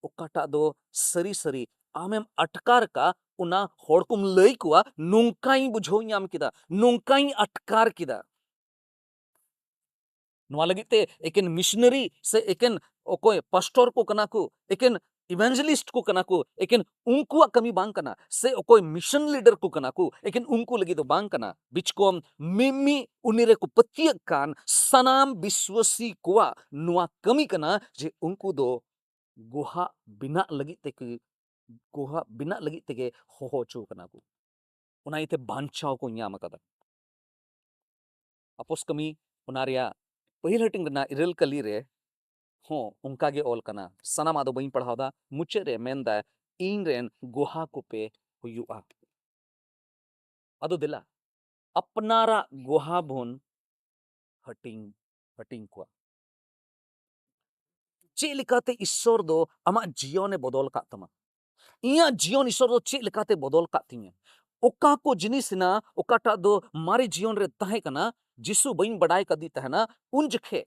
ᱚᱠᱟᱴᱟᱜ ᱫᱚ ᱥᱟᱹᱨᱤ ᱥᱟᱹᱨᱤ ᱟᱢᱮᱢ ᱟᱴᱠᱟᱨ ᱠᱟ, ᱚᱱᱟ ᱦᱚᱲ ᱠᱚᱢ ᱞᱟᱹᱭ ᱠᱚᱣᱟ, "ᱱᱚᱝᱠᱟᱧ ᱵᱩᱡᱷᱟᱹᱣ ᱧᱟᱢ ᱠᱮᱫᱟ, ᱱᱚᱝᱠᱟᱧ ᱟᱴᱠᱟᱨ ᱠᱮᱫᱟ᱾" ᱱᱚᱣᱟ ᱞᱟᱹᱜᱤᱫ ᱛᱮ ᱮᱠᱮᱱ ᱢᱤᱥᱱᱟᱨᱤ ᱥᱮ ᱮᱠᱮᱱ ᱚᱠᱚᱭ ᱯᱟᱥᱴᱚᱨ ᱠᱚ ᱠᱟᱱᱟ ᱠᱚ, ᱮᱠᱮᱱ ᱤᱵᱷᱟᱱᱡᱮᱞᱤᱥᱴ ᱠᱚ ᱠᱟᱱᱟ ᱠᱚ, ᱮᱠᱮᱱ ᱩᱱᱠᱩᱣᱟᱜ ᱠᱟᱹᱢᱤ ᱵᱟᱝ ᱠᱟᱱᱟ, ᱥᱮ ᱚᱠᱚᱭ ᱢᱤᱥᱚᱱ ᱞᱤᱰᱟᱨ ᱠᱚ ᱠᱟᱱᱟ ᱠᱚ, ᱮᱠᱮᱱ ᱩᱱᱠᱩ ᱞᱟᱹᱜᱤᱫ ᱫᱚ ᱵᱟᱝ ᱠᱟᱱᱟ᱾ ᱵᱤᱪᱠᱚᱢ ᱢᱤᱢᱤ ᱩᱱᱤ ᱨᱮᱠᱚ ᱯᱟᱹᱛᱭᱟᱹᱜ ᱠᱟᱱ ᱥᱟᱱᱟᱢ ᱵᱤᱥᱣᱟᱥᱤ ᱠᱚᱣᱟᱜ ᱱᱚᱣᱟ ᱠᱟᱹᱢᱤ ᱠᱟᱱᱟ ᱡᱮ ᱩᱱᱠᱩ ᱫᱚ ᱜᱚᱦᱟ ᱵᱮᱱᱟᱜ ᱞᱟᱹᱜᱤᱫ ᱛᱮᱠᱚ ᱜᱚᱦᱟ ᱵᱮᱱᱟᱜ ᱞᱟᱹᱜᱤᱫ ᱛᱮᱜᱮ ᱦᱚᱦᱚ ᱦᱚᱪᱚ ᱠᱟᱱᱟ ᱠᱚ᱾ ᱚᱱᱟ ᱤᱭᱟᱹᱛᱮ ᱵᱟᱧᱪᱟᱣ ᱠᱚ ᱧᱟᱢ ᱟᱠᱟᱫᱟ᱾ ᱟᱯᱚᱥ ᱠᱟᱹᱢᱤ ᱚᱱᱟ ᱨᱮᱭᱟᱜ ᱯᱟᱹᱦᱤᱞ ᱦᱟᱹᱴᱤᱧ ᱨᱮᱱᱟᱜ ᱤᱨᱟᱹᱞ ᱠᱟᱹᱞᱤ ᱨᱮ ᱦᱚᱸ ᱚᱱᱠᱟ ᱜᱮ ᱚᱞ ᱠᱟᱱᱟ᱾ ᱥᱟᱱᱟᱢᱟᱜ ᱫᱚ ᱵᱟᱹᱧ ᱯᱟᱲᱦᱟᱣ ᱫᱟ, ᱢᱩᱪᱟᱹᱫ ᱨᱮ ᱢᱮᱱᱫᱟᱭ, "ᱤᱧ ᱨᱮᱱ ᱜᱚᱦᱟ ᱠᱚᱯᱮ ᱦᱩᱭᱩᱜᱼᱟ᱾" ᱟᱫᱚ ᱫᱮᱞᱟ, ᱟᱯᱱᱟᱨᱟᱜ ᱜᱚᱦᱟ ᱵᱚᱱ ᱦᱟᱹᱴᱤᱧ, ᱦᱟᱹᱴᱤᱧ ᱠᱚᱣᱟ᱾ ᱪᱮᱫ ᱞᱮᱠᱟᱛᱮ ᱤᱥᱥᱚᱨ ᱫᱚ ᱟᱢᱟᱜ ᱡᱤᱭᱚᱱᱮ ᱵᱚᱫᱚᱞ ᱟᱠᱟᱫ ᱛᱟᱢᱟ? ᱤᱧᱟᱹᱜ ᱡᱤᱭᱚᱱ ᱤᱥᱥᱚᱨ ᱫᱚ ᱪᱮᱫ ᱞᱮᱠᱟᱛᱮ ᱵᱚᱫᱚᱞ ᱟᱠᱟᱫ ᱛᱤᱧᱟᱹ? ᱚᱠᱟ ᱠᱚ ᱡᱤᱱᱤᱥ ᱦᱮᱱᱟᱜ, ᱚᱠᱟᱴᱟᱜ ᱫᱚ ᱢᱟᱨᱮ ᱡᱤᱭᱚᱱ ᱨᱮ ᱛᱟᱦᱮᱸ ᱠᱟᱱᱟ, ᱡᱤᱥᱩ ᱵᱟᱹᱧ ᱵᱟᱰᱟᱭ ᱠᱟᱫᱮ ᱛᱟᱦᱮᱱᱟ, ᱩᱱ ᱡᱚᱠᱷᱮᱡ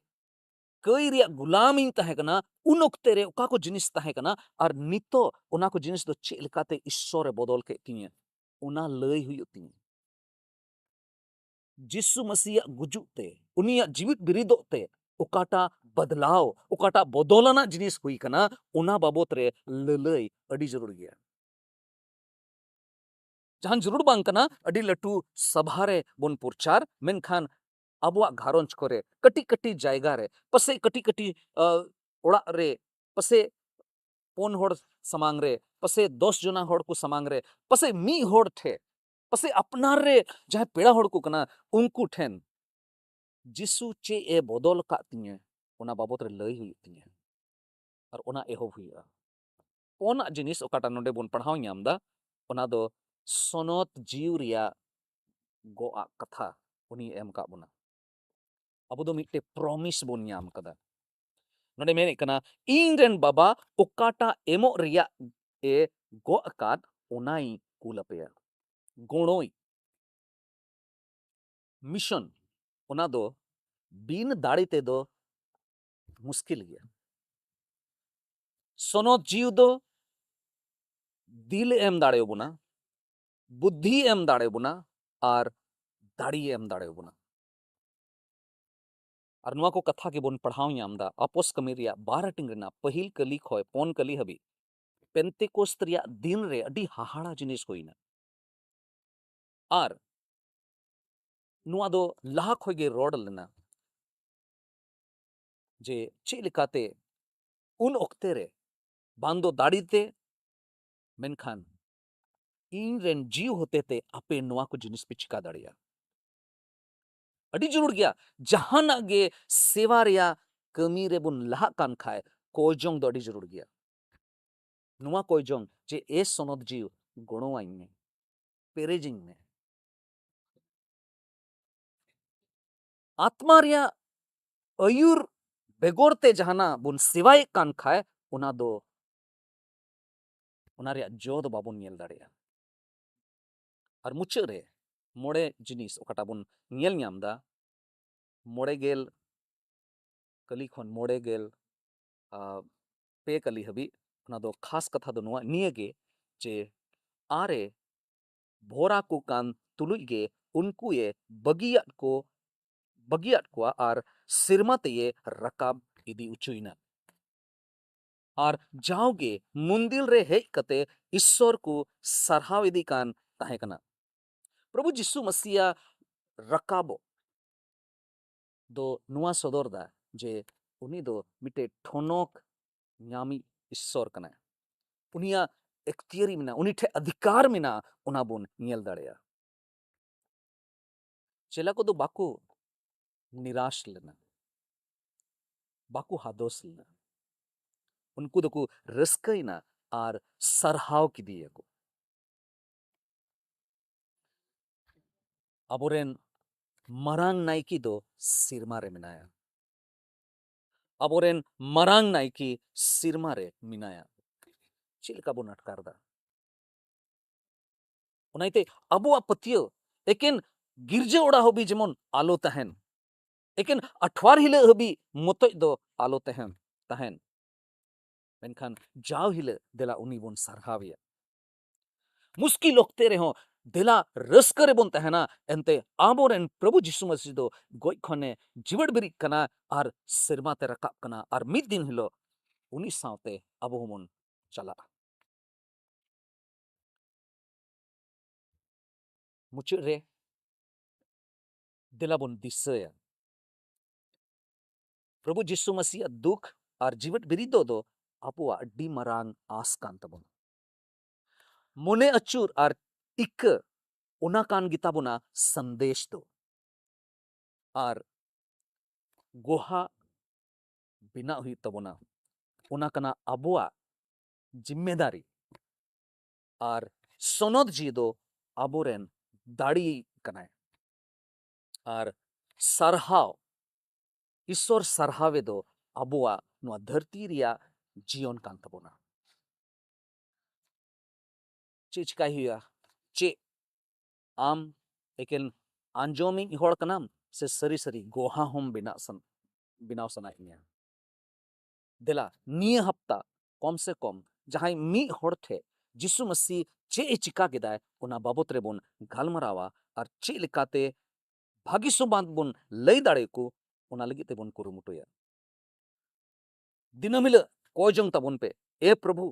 ᱠᱟᱹᱭ ᱨᱮᱭᱟᱜ ᱜᱩᱞᱟᱢᱤᱧ ᱛᱟᱦᱮᱸ ᱠᱟᱱᱟ, ᱩᱱ ᱚᱠᱛᱮ ᱨᱮ ᱚᱠᱟ ᱠᱚ ᱡᱤᱱᱤᱥ ᱛᱟᱦᱮᱸ ᱠᱟᱱᱟ, ᱟᱨ ᱱᱤᱛᱚᱜ ᱚᱱᱟ ᱠᱚ ᱡᱤᱱᱤᱥ ᱫᱚ ᱪᱮᱫ ᱞᱮᱠᱟᱛᱮ ᱤᱥᱥᱚᱨᱮ ᱵᱚᱫᱚᱞ ᱠᱮᱫ ᱛᱤᱧᱟᱹ, ᱚᱱᱟ ᱞᱟᱹᱭ ᱦᱩᱭᱩᱜ ᱛᱤᱧᱟᱹ᱾ ᱡᱤᱥᱩ ᱢᱟᱹᱥᱤᱭᱟᱜ ᱜᱩᱡᱩᱜ ᱛᱮ, ᱩᱱᱤᱭᱟᱜ ᱡᱤᱣᱤᱫ ᱵᱤᱨᱤᱫᱚᱜ ᱛᱮ ᱚᱠᱟᱴᱟᱜ ᱵᱟᱫᱞᱟᱣ, ᱚᱠᱟᱴᱟᱜ ᱵᱚᱫᱚᱞ ᱟᱱᱟᱜ ᱡᱤᱱᱤᱥ ᱦᱩᱭ ᱠᱟᱱᱟ, ᱚᱱᱟ ᱵᱟᱵᱚᱛ ᱨᱮ ᱞᱟᱹᱞᱟᱹᱭ ᱟᱹᱰᱤ ᱡᱟᱹᱨᱩᱲ ᱜᱮᱭᱟ᱾ ᱡᱟᱦᱟᱱ ᱡᱟᱹᱨᱩᱲ ᱵᱟᱝ ᱠᱟᱱᱟ ᱟᱹᱰᱤ ᱞᱟᱹᱴᱩ ᱥᱟᱵᱷᱟ ᱨᱮ ᱵᱚᱱ ᱯᱨᱚᱪᱟᱨ, ᱢᱮᱱᱠᱷᱟᱱ ᱟᱵᱚᱣᱟᱜ ᱜᱷᱟᱨᱚᱸᱡᱽ ᱠᱚᱨᱮ, ᱠᱟᱹᱴᱤᱡ ᱠᱟᱹᱴᱤᱡ ᱡᱟᱭᱜᱟ ᱨᱮ, ᱯᱟᱥᱮᱡ ᱠᱟᱹᱴᱤᱡ ᱠᱟᱹᱴᱤᱡ, ᱟ, ᱚᱲᱟᱜ ᱨᱮ, ᱯᱟᱥᱮᱡ ᱯᱩᱱ ᱦᱚᱲ ᱥᱟᱢᱟᱝ ᱨᱮ, ᱯᱟᱥᱮᱡ ᱫᱚᱥ ᱡᱚᱱᱟ ᱦᱚᱲ ᱠᱚ ᱥᱟᱢᱟᱝ ᱨᱮ, ᱯᱟᱥᱮᱡ ᱢᱤᱫ ᱦᱚᱲ ᱴᱷᱮᱱ, ᱯᱟᱥᱮᱡ ᱟᱯᱱᱟᱨ ᱨᱮ ᱡᱟᱦᱟᱸᱭ ᱯᱮᱲᱟ ᱦᱚᱲ ᱠᱚ ᱠᱟᱱᱟ, ᱩᱱᱠᱩ ᱴᱷᱮᱱ ᱡᱤᱥᱩ ᱪᱮᱫ ᱮ ᱵᱚᱫᱚᱞ ᱟᱠᱟᱫ ᱛᱤᱧᱟᱹ, ᱚᱱᱟ ᱵᱟᱵᱚᱛ ᱨᱮ ᱞᱟᱹᱭ ᱦᱩᱭᱩᱜ ᱛᱤᱧᱟᱹ᱾ ᱟᱨ ᱚᱱᱟ ᱮᱦᱚᱵ ᱦᱩᱭᱩᱜᱼᱟ᱾ ᱯᱩᱱᱟᱜ ᱡᱤᱱᱤᱥ ᱚᱠᱟᱴᱟᱜ ᱱᱚᱰᱮ ᱵᱚᱱ ᱯᱟᱲᱦᱟᱣ ᱧᱟᱢ ᱮᱫᱟ, ᱚᱱᱟ ᱫᱚ ᱥᱚᱱᱚᱛ ᱡᱤᱣᱤ ᱨᱮᱭᱟᱜ ᱜᱚᱜ ᱟᱜ ᱠᱟᱛᱷᱟ ᱩᱱᱤᱭ ᱮᱢ ᱟᱠᱟᱫ ᱵᱚᱱᱟ᱾ ᱟᱵᱚ ᱫᱚ ᱢᱤᱫᱴᱮᱡ promise ᱵᱚᱱ ᱧᱟᱢ ᱟᱠᱟᱫᱟ᱾ ᱱᱚᱰᱮ ᱢᱮᱱᱮᱫ ᱠᱟᱱᱟ, "ᱤᱧ ᱨᱮᱱ ᱵᱟᱵᱟ ᱚᱠᱟᱴᱟᱜ ᱮᱢᱚᱜ ᱨᱮᱭᱟᱜ ᱮ ᱜᱚᱜ ᱟᱠᱟᱫ, ᱚᱱᱟᱭ ᱠᱩᱞ ᱟᱯᱮᱭᱟ᱾" ᱜᱚᱲᱚᱭ, mission, ᱚᱱᱟ ᱫᱚ ᱵᱤᱱ ᱫᱟᱲᱮ ᱛᱮᱫᱚ ᱢᱩᱥᱠᱤᱞ ᱜᱮᱭᱟ᱾ ᱥᱚᱱᱚᱛ ᱡᱤᱣᱤ ᱫᱚ ᱫᱤᱞ ᱮ ᱮᱢ ᱫᱟᱲᱮᱭᱟᱵᱚᱱᱟ, ᱵᱩᱫᱽᱫᱷᱤ ᱮᱢ ᱫᱟᱲᱮᱭᱟᱵᱚᱱᱟ, ᱟᱨ ᱫᱟᱲᱮ ᱮᱢ ᱫᱟᱲᱮᱭᱟᱵᱚᱱᱟ᱾ ᱟᱨ ᱱᱚᱣᱟ ᱠᱚ ᱠᱟᱛᱷᱟ ᱜᱮᱵᱚᱱ ᱯᱟᱲᱦᱟᱣ ᱧᱟᱢ ᱮᱫᱟ ᱟᱯᱚᱥ ᱠᱟᱹᱢᱤ ᱨᱮᱭᱟᱜ ᱵᱟᱨ ᱦᱟᱹᱴᱤᱧ ᱨᱮᱱᱟᱜ ᱯᱟᱹᱦᱤᱞ ᱠᱟᱹᱞᱤ ᱠᱷᱚᱱ ᱯᱩᱱ ᱠᱟᱹᱞᱤ ᱦᱟᱹᱵᱤᱡ᱾ ᱯᱮᱱᱛᱮᱠᱳᱥᱛ ᱨᱮᱭᱟᱜ ᱫᱤᱱ ᱨᱮ ᱟᱹᱰᱤ ᱦᱟᱦᱟᱲᱟ ᱡᱤᱱᱤᱥ ᱦᱩᱭᱱᱟ᱾ ᱟᱨ ᱱᱚᱣᱟ ᱫᱚ ᱞᱟᱦᱟ ᱠᱷᱚᱱ ᱜᱮ ᱨᱚᱲ ᱞᱮᱱᱟ ᱡᱮ ᱪᱮᱫ ᱞᱮᱠᱟᱛᱮ ᱩᱱ ᱚᱠᱛᱮ ᱨᱮ ᱵᱟᱝ ᱫᱚ ᱫᱟᱲᱮ ᱛᱮ, ᱢᱮᱱᱠᱷᱟᱱ ᱤᱧ ᱨᱮᱱ ᱡᱤᱣᱤ ᱦᱚᱛᱮᱛᱮ ᱟᱯᱮ ᱱᱚᱣᱟ ᱠᱚ ᱡᱤᱱᱤᱥ ᱯᱮ ᱪᱤᱠᱟ ᱫᱟᱲᱮᱭᱟᱜᱼᱟ᱾ ᱟᱹᱰᱤ ᱡᱟᱹᱨᱩᱲ ᱜᱮᱭᱟ᱾ ᱡᱟᱦᱟᱱᱟᱜ ᱜᱮ ᱥᱮᱵᱟ ᱨᱮᱭᱟᱜ ᱠᱟᱹᱢᱤ ᱨᱮᱵᱚᱱ ᱞᱟᱦᱟᱜ ᱠᱟᱱ ᱠᱷᱟᱡ, ᱠᱚᱭ ᱡᱚᱝ ᱫᱚ ᱟᱹᱰᱤ ᱡᱟᱹᱨᱩᱲ ᱜᱮᱭᱟ᱾ ᱱᱚᱣᱟ ᱠᱚᱭ ᱡᱚᱝ ᱡᱮ, "ᱮ ᱥᱚᱱᱚᱛ ᱡᱤᱣᱤ, ᱜᱚᱲᱚᱣᱟᱹᱧ ᱢᱮ, ᱯᱮᱨᱮᱡᱤᱧ ᱢᱮ᱾" ᱟᱛᱢᱟ ᱨᱮᱭᱟᱜ ᱟᱹᱭᱩᱨ ᱵᱮᱜᱚᱨ ᱛᱮ ᱡᱟᱦᱟᱱᱟᱜ ᱵᱚᱱ ᱥᱮᱵᱟᱭᱮᱫ ᱠᱟᱱ ᱠᱷᱟᱡ, ᱚᱱᱟ ᱫᱚ, ᱚᱱᱟ ᱨᱮᱭᱟᱜ ᱡᱚ ᱫᱚ ᱵᱟᱵᱚᱱ ᱧᱮᱞ ᱫᱟᱲᱮᱭᱟᱜᱼᱟ᱾ ᱟᱨ ᱢᱩᱪᱟᱹᱫ ᱨᱮ ᱢᱚᱬᱮ ᱡᱤᱱᱤᱥ ᱚᱠᱟᱴᱟᱜ ᱵᱚᱱ ᱧᱮᱞ ᱧᱟᱢ ᱮᱫᱟ, ᱢᱚᱬᱮ ᱜᱮᱞ ᱠᱟᱹᱞᱤ ᱠᱷᱚᱱ ᱢᱚᱬᱮ ᱜᱮᱞ, ᱟ, ᱯᱮ ᱠᱟᱹᱞᱤ ᱦᱟᱹᱵᱤᱡ, ᱚᱱᱟ ᱫᱚ ᱠᱷᱟᱥ ᱠᱟᱛᱷᱟ ᱫᱚ ᱱᱚᱣᱟ, ᱱᱤᱭᱟᱹ ᱜᱮ ᱡᱮ, ᱟᱨᱮ ᱵᱷᱚᱨᱟ ᱠᱚ ᱠᱟᱱ ᱛᱩᱞᱩᱡ ᱜᱮ ᱩᱱᱠᱩᱭᱮ ᱵᱟᱹᱜᱤᱭᱟᱫ ᱠᱚ, ᱵᱟᱹᱜᱤᱭᱟᱫ ᱠᱚᱣᱟ ᱟᱨ ᱥᱮᱨᱢᱟ ᱛᱮᱭᱮ ᱨᱟᱠᱟᱵ ᱤᱫᱤ ᱚᱪᱚᱭᱮᱱᱟ᱾ ᱟᱨ ᱡᱟᱣᱜᱮ ᱢᱚᱱᱫᱤᱨ ᱨᱮ ᱦᱮᱡ ᱠᱟᱛᱮ ᱤᱥᱥᱚᱨ ᱠᱚ ᱥᱟᱨᱦᱟᱣ ᱤᱫᱤ ᱠᱟᱱ ᱛᱟᱦᱮᱸ ᱠᱟᱱᱟ᱾ ᱯᱨᱚᱵᱷᱩ ᱡᱤᱥᱩ ᱢᱟᱥᱤᱭᱟ ᱨᱟᱠᱟᱵᱚᱜ ᱫᱚ ᱱᱚᱣᱟ ᱥᱚᱫᱚᱨ ᱫᱟ ᱡᱮ ᱩᱱᱤ ᱫᱚ ᱢᱤᱫᱴᱮᱡ ᱴᱷᱚᱱᱚᱠ ᱧᱟᱢᱤᱡ ᱤᱥᱥᱚᱨ ᱠᱟᱱᱟᱭ᱾ ᱩᱱᱤᱭᱟᱜ ᱮᱠᱛᱤᱭᱟᱨᱤ ᱢᱮᱱᱟᱜᱼᱟ, ᱩᱱᱤ ᱴᱷᱮᱡ ᱚᱫᱷᱤᱠᱟᱨ ᱢᱮᱱᱟᱜᱼᱟ, ᱚᱱᱟ ᱵᱚᱱ ᱧᱮᱞ ᱫᱟᱲᱮᱭᱟᱜᱼᱟ᱾ ᱪᱮᱞᱟ ᱠᱚᱫᱚ ᱵᱟᱠᱚ ᱱᱤᱨᱟᱥ ᱞᱮᱱᱟ, ᱵᱟᱠᱚ ᱦᱟᱫᱚᱥ ᱞᱮᱱᱟ᱾ ᱩᱱᱠᱩ ᱫᱚᱠᱚ ᱨᱟᱹᱥᱠᱟᱹᱭᱮᱱᱟ ᱟᱨ ᱥᱟᱨᱦᱟᱣ ᱠᱮᱫᱮᱭᱟᱠᱚ᱾ ᱟᱵᱚᱨᱮᱱ ᱢᱟᱨᱟᱝ ᱱᱟᱭᱠᱮ ᱫᱚ ᱥᱮᱨᱢᱟ ᱨᱮ ᱢᱮᱱᱟᱭᱟ᱾ ᱟᱵᱚᱨᱮᱱ ᱢᱟᱨᱟᱝ ᱱᱟᱭᱠᱮ ᱥᱮᱨᱢᱟ ᱨᱮ ᱢᱮᱱᱟᱭᱟ᱾ ᱪᱮᱫ ᱞᱮᱠᱟ ᱵᱚᱱ ᱟᱴᱠᱟᱨ ᱮᱫᱟ? ᱚᱱᱟ ᱤᱭᱟᱹᱛᱮ ᱟᱵᱚᱣᱟᱜ ᱯᱟᱹᱛᱭᱟᱹᱣ ᱮᱠᱮᱱ ᱜᱤᱨᱡᱟᱹ ᱚᱲᱟᱜ ᱦᱟᱹᱵᱤᱡ ᱡᱮᱢᱚᱱ ᱟᱞᱚ ᱛᱟᱦᱮᱱ, ᱮᱠᱮᱱ ᱟᱴᱷᱣᱟᱨ ᱦᱤᱞᱳᱜ ᱦᱟᱹᱵᱤᱡ ᱢᱚᱛᱚᱡ ᱫᱚ ᱟᱞᱚ ᱛᱟᱦᱮᱱ, ᱛᱟᱦᱮᱱ᱾ ᱢᱮᱱᱠᱷᱟᱱ ᱡᱟᱣ ᱦᱤᱞᱳᱜ ᱫᱮᱞᱟ ᱩᱱᱤ ᱵᱚᱱ ᱥᱟᱨᱦᱟᱣᱮᱭᱟ᱾ ᱢᱩᱥᱠᱤᱞ ᱚᱠᱛᱮ ᱨᱮᱦᱚᱸ ᱫᱮᱞᱟ ᱨᱟᱹᱥᱠᱟᱹ ᱨᱮᱵᱚᱱ ᱛᱟᱦᱮᱱᱟ᱾ ᱮᱱᱛᱮ ᱟᱵᱚᱨᱮᱱ ᱯᱨᱚᱵᱷᱩ ᱡᱤᱥᱩ ᱢᱟᱹᱥᱤ ᱫᱚ ᱜᱚᱡ ᱠᱷᱚᱱᱮ ᱡᱤᱣᱮᱫ ᱵᱮᱨᱮᱫ ᱠᱟᱱᱟ ᱟᱨ ᱥᱮᱨᱢᱟ ᱛᱮ ᱨᱟᱠᱟᱵ ᱠᱟᱱᱟ ᱟᱨ ᱢᱤᱫ ᱫᱤᱱ ᱦᱤᱞᱳᱜ ᱩᱱᱤ ᱥᱟᱶᱛᱮ ᱟᱵᱚ ᱦᱚᱸᱵᱚᱱ ᱪᱟᱞᱟᱜᱼᱟ᱾ ᱢᱩᱪᱟᱹᱫ ᱨᱮ ᱫᱮᱞᱟ ᱵᱚᱱ ᱫᱤᱥᱟᱹᱭᱟ, ᱯᱨᱚᱵᱷᱩ ᱡᱤᱥᱩ ᱢᱟᱹᱥᱤᱭᱟᱜ ᱫᱩᱠ ᱟᱨ ᱡᱤᱣᱮᱫ ᱵᱮᱨᱮᱫᱚᱜ ᱫᱚ ᱟᱵᱚᱣᱟᱜ ᱟᱹᱰᱤ ᱢᱟᱨᱟᱝ ᱟᱸᱥ ᱠᱟᱱ ᱛᱟᱵᱚᱱᱟ᱾ ᱢᱚᱱᱮ ᱟᱹᱪᱩᱨ ᱟᱨ ᱤᱠᱟᱹ, ᱚᱱᱟ ᱠᱟᱱ ᱜᱮᱛᱟᱵᱚᱱᱟ ᱥᱟᱸᱫᱮᱥ ᱫᱚ᱾ ᱟᱨ ᱜᱚᱦᱟ ᱵᱮᱱᱟᱣ ᱦᱩᱭᱩᱜ ᱛᱟᱵᱚᱱᱟ, ᱚᱱᱟ ᱠᱟᱱᱟ ᱟᱵᱚᱣᱟᱜ ᱡᱤᱢᱢᱮᱫᱟᱨᱤ᱾ ᱟᱨ ᱥᱚᱱᱚᱛ ᱡᱤᱣᱤ ᱫᱚ ᱟᱵᱚᱨᱮᱱ ᱫᱟᱲᱮ ᱠᱟᱱᱟᱭ᱾ ᱟᱨ ᱥᱟᱨᱦᱟᱣ, ᱤᱥᱚᱨ ᱥᱟᱨᱦᱟᱣᱮ ᱫᱚ ᱟᱵᱚᱣᱟᱜ ᱱᱚᱣᱟ ᱫᱷᱟᱹᱨᱛᱤ ᱨᱮᱭᱟᱜ ᱡᱤᱭᱚᱱ ᱠᱟᱱ ᱛᱟᱵᱚᱱᱟ᱾ ᱪᱮᱫ ᱪᱤᱠᱟᱭ ᱦᱩᱭᱩᱜᱼᱟ? ᱪᱮᱫ ᱟᱢ ᱮᱠᱮᱱ ᱟᱸᱡᱚᱢᱤᱡ ᱦᱚᱲ ᱠᱟᱱᱟᱢ, ᱥᱮ ᱥᱟᱹᱨᱤ ᱥᱟᱹᱨᱤ ᱜᱚᱦᱟ ᱦᱚᱸᱢ ᱵᱮᱱᱟᱣ ᱥᱟᱱ-, ᱵᱮᱱᱟᱣ ᱥᱟᱱᱟᱭᱮᱫ ᱢᱮᱭᱟ? ᱫᱮᱞᱟ, ᱱᱤᱭᱟᱹ ᱦᱟᱯᱛᱟ ᱠᱚᱢ ᱥᱮ ᱠᱚᱢ ᱡᱟᱦᱟᱸᱭ ᱢᱤᱫ ᱦᱚᱲ ᱴᱷᱮᱱ ᱡᱤᱥᱩ ᱢᱟᱹᱥᱤ ᱪᱮᱫ ᱮ ᱪᱤᱠᱟ ᱠᱮᱫᱟᱭ, ᱚᱱᱟ ᱵᱟᱵᱚᱛ ᱨᱮᱵᱚᱱ ᱜᱟᱞᱢᱟᱨᱟᱣᱟ ᱟᱨ ᱪᱮᱫ ᱞᱮᱠᱟᱛᱮ ᱵᱷᱟᱹᱜᱤ ᱥᱚᱢᱵᱟᱫ ᱵᱚᱱ ᱞᱟᱹᱭ ᱫᱟᱲᱮᱭᱟᱠᱚ, ᱚᱱᱟ ᱞᱟᱹᱜᱤᱫ ᱛᱮᱵᱚᱱ ᱠᱩᱨᱩᱢᱩᱴᱩᱭᱟ᱾ ᱫᱤᱱᱟᱹᱢ ᱦᱤᱞᱳᱜ ᱠᱚᱭ ᱡᱚᱝ ᱛᱟᱵᱚᱱ ᱯᱮ, ᱮ ᱯᱨᱚᱵᱷᱩ,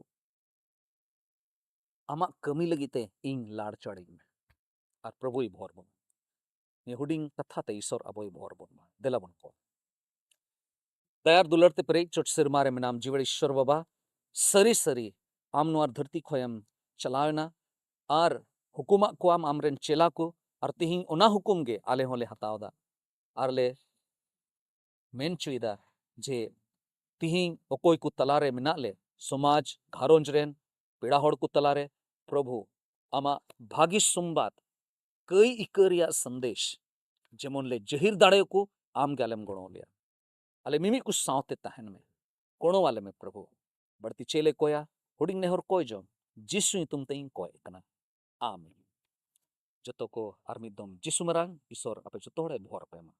ᱟᱢᱟᱜ ᱠᱟᱹᱢᱤ ᱞᱟᱹᱜᱤᱫ ᱛᱮ ᱤᱧ ᱞᱟᱲᱪᱟᱲᱤᱧ ᱢᱮ᱾ ᱟᱨ ᱯᱨᱚᱵᱷᱩᱭ ᱵᱷᱚᱨ ᱵᱚᱱ᱾ ᱱᱤᱭᱟᱹ ᱦᱩᱰᱤᱧ ᱠᱟᱛᱷᱟ ᱛᱮ ᱤᱥᱚᱨ ᱟᱵᱚᱭ ᱵᱷᱚᱨ ᱵᱚᱱ ᱢᱟ᱾ ᱫᱮᱞᱟ ᱵᱚᱱ ᱠᱚ᱾ ᱫᱟᱭᱟᱨ ᱫᱩᱞᱟᱹᱲ ᱛᱮ ᱯᱮᱨᱮᱡ ᱪᱚᱴ ᱥᱮᱨᱢᱟ ᱨᱮ ᱢᱮᱱᱟᱢ ᱡᱤᱣᱮᱲ ᱤᱥᱚᱨ ᱵᱟᱵᱟ, ᱥᱟᱹᱨᱤ ᱥᱟᱹᱨᱤ ᱟᱢ ᱱᱚᱣᱟ ᱫᱷᱟᱹᱨᱛᱤ ᱠᱷᱚᱱᱮᱢ ᱪᱟᱞᱟᱣ ᱮᱱᱟ ᱟᱨ ᱦᱩᱠᱩᱢᱟᱜ ᱠᱚᱣᱟᱢ ᱟᱢᱨᱮᱱ ᱪᱮᱞᱟ ᱠᱚ, ᱟᱨ ᱛᱤᱦᱤᱧ ᱚᱱᱟ ᱦᱩᱠᱩᱢ ᱜᱮ ᱟᱞᱮ ᱦᱚᱸᱞᱮ ᱦᱟᱛᱟᱣ ᱮᱫᱟ᱾ ᱟᱨ ᱞᱮ ᱢᱮᱱ ᱦᱚᱪᱚᱭᱮᱫᱟ ᱡᱮ ᱛᱤᱦᱤᱧ ᱚᱠᱚᱭ ᱠᱚ ᱛᱟᱞᱟᱨᱮ ᱢᱮᱱᱟᱜ ᱞᱮ, ᱥᱚᱢᱟᱡᱽ, ᱜᱷᱟᱨᱚᱸᱡᱽ ᱨᱮᱱ, ᱯᱮᱲᱟ ᱦᱚᱲ ᱠᱚ ᱛᱟᱞᱟᱨᱮ, ᱯᱨᱚᱵᱷᱩ, ᱟᱢᱟᱜ ᱵᱷᱟᱹᱜᱤ ᱥᱚᱢᱵᱟᱫ, ᱠᱟᱹᱭ ᱤᱠᱟᱹ ᱨᱮᱭᱟᱜ ᱥᱟᱸᱫᱮᱥ ᱡᱮᱢᱚᱱ ᱞᱮ ᱡᱟᱹᱦᱤᱨ ᱫᱟᱲᱮᱭᱟᱠᱚ, ᱟᱢ ᱜᱮ ᱟᱞᱮᱢ ᱜᱚᱲᱚ ᱞᱮᱭᱟ᱾ ᱟᱞᱮ ᱢᱤᱢᱤᱫ ᱠᱚ ᱥᱟᱶᱛᱮ ᱛᱟᱦᱮᱱ ᱢᱮ, ᱜᱚᱲᱚ ᱟᱞᱮ ᱢᱮ ᱯᱨᱚᱵᱷᱩ᱾ ᱵᱟᱹᱲᱛᱤ ᱪᱮᱫ ᱞᱮ ᱠᱚᱭᱟ, ᱦᱩᱰᱤᱧ ᱱᱮᱦᱚᱨ ᱠᱚᱭ ᱡᱚᱝ, ᱡᱤᱥᱩ ᱧᱩᱛᱩᱢ ᱛᱮᱧ ᱠᱚᱭᱮᱫ ᱠᱟᱱᱟ, ᱟᱢᱮᱱ᱾ ᱡᱚᱛᱚ ᱠᱚ ᱟᱨ ᱢᱤᱫ ᱫᱚᱢ ᱡᱤᱥᱩ ᱢᱟᱨᱟᱝ ᱤᱥᱚᱨ ᱟᱯᱮ ᱡᱚᱛᱚ ᱦᱚᱲᱮ ᱵᱷᱚᱨ ᱟᱯᱮ ᱢᱟ᱾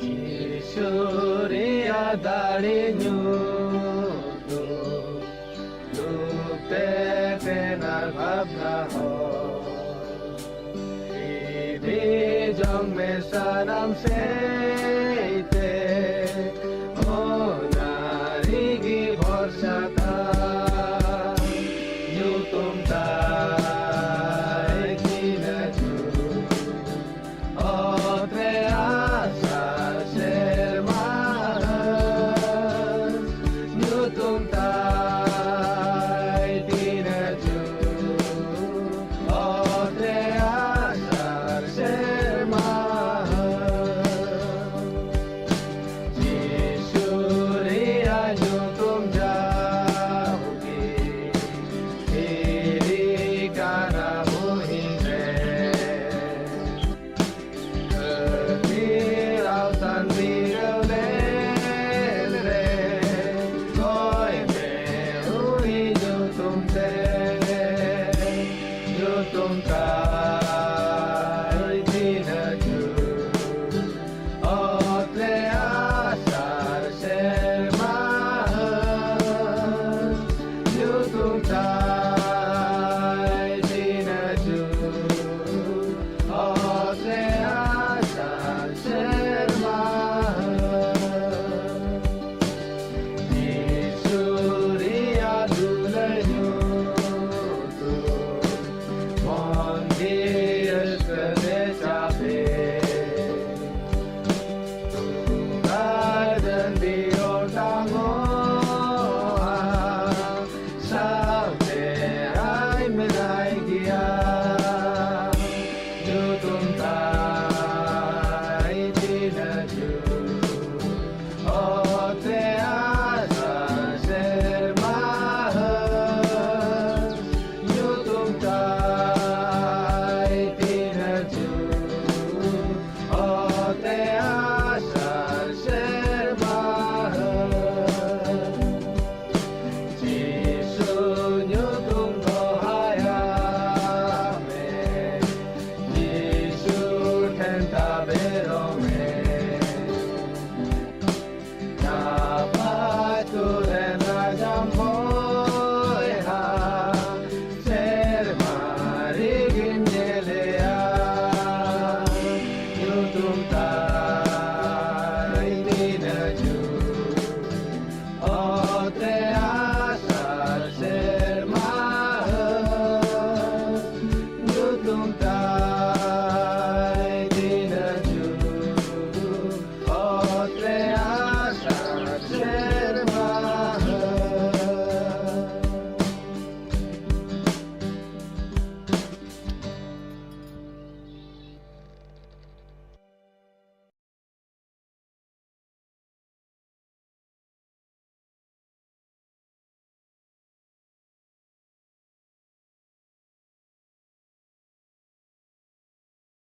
ᱡᱤᱥᱩ ᱨᱮᱭᱟᱜ ᱫᱟᱲᱮ ᱧᱩᱛᱩᱢ, ᱫᱩᱠ ᱛᱮ ᱛᱮᱱᱟᱨ ᱵᱷᱟᱵᱽᱱᱟ ᱦᱚᱸ, ᱤᱫᱤ ᱡᱚᱝ ᱢᱮ ᱥᱟᱱᱟᱢ ᱥᱮᱫ᱾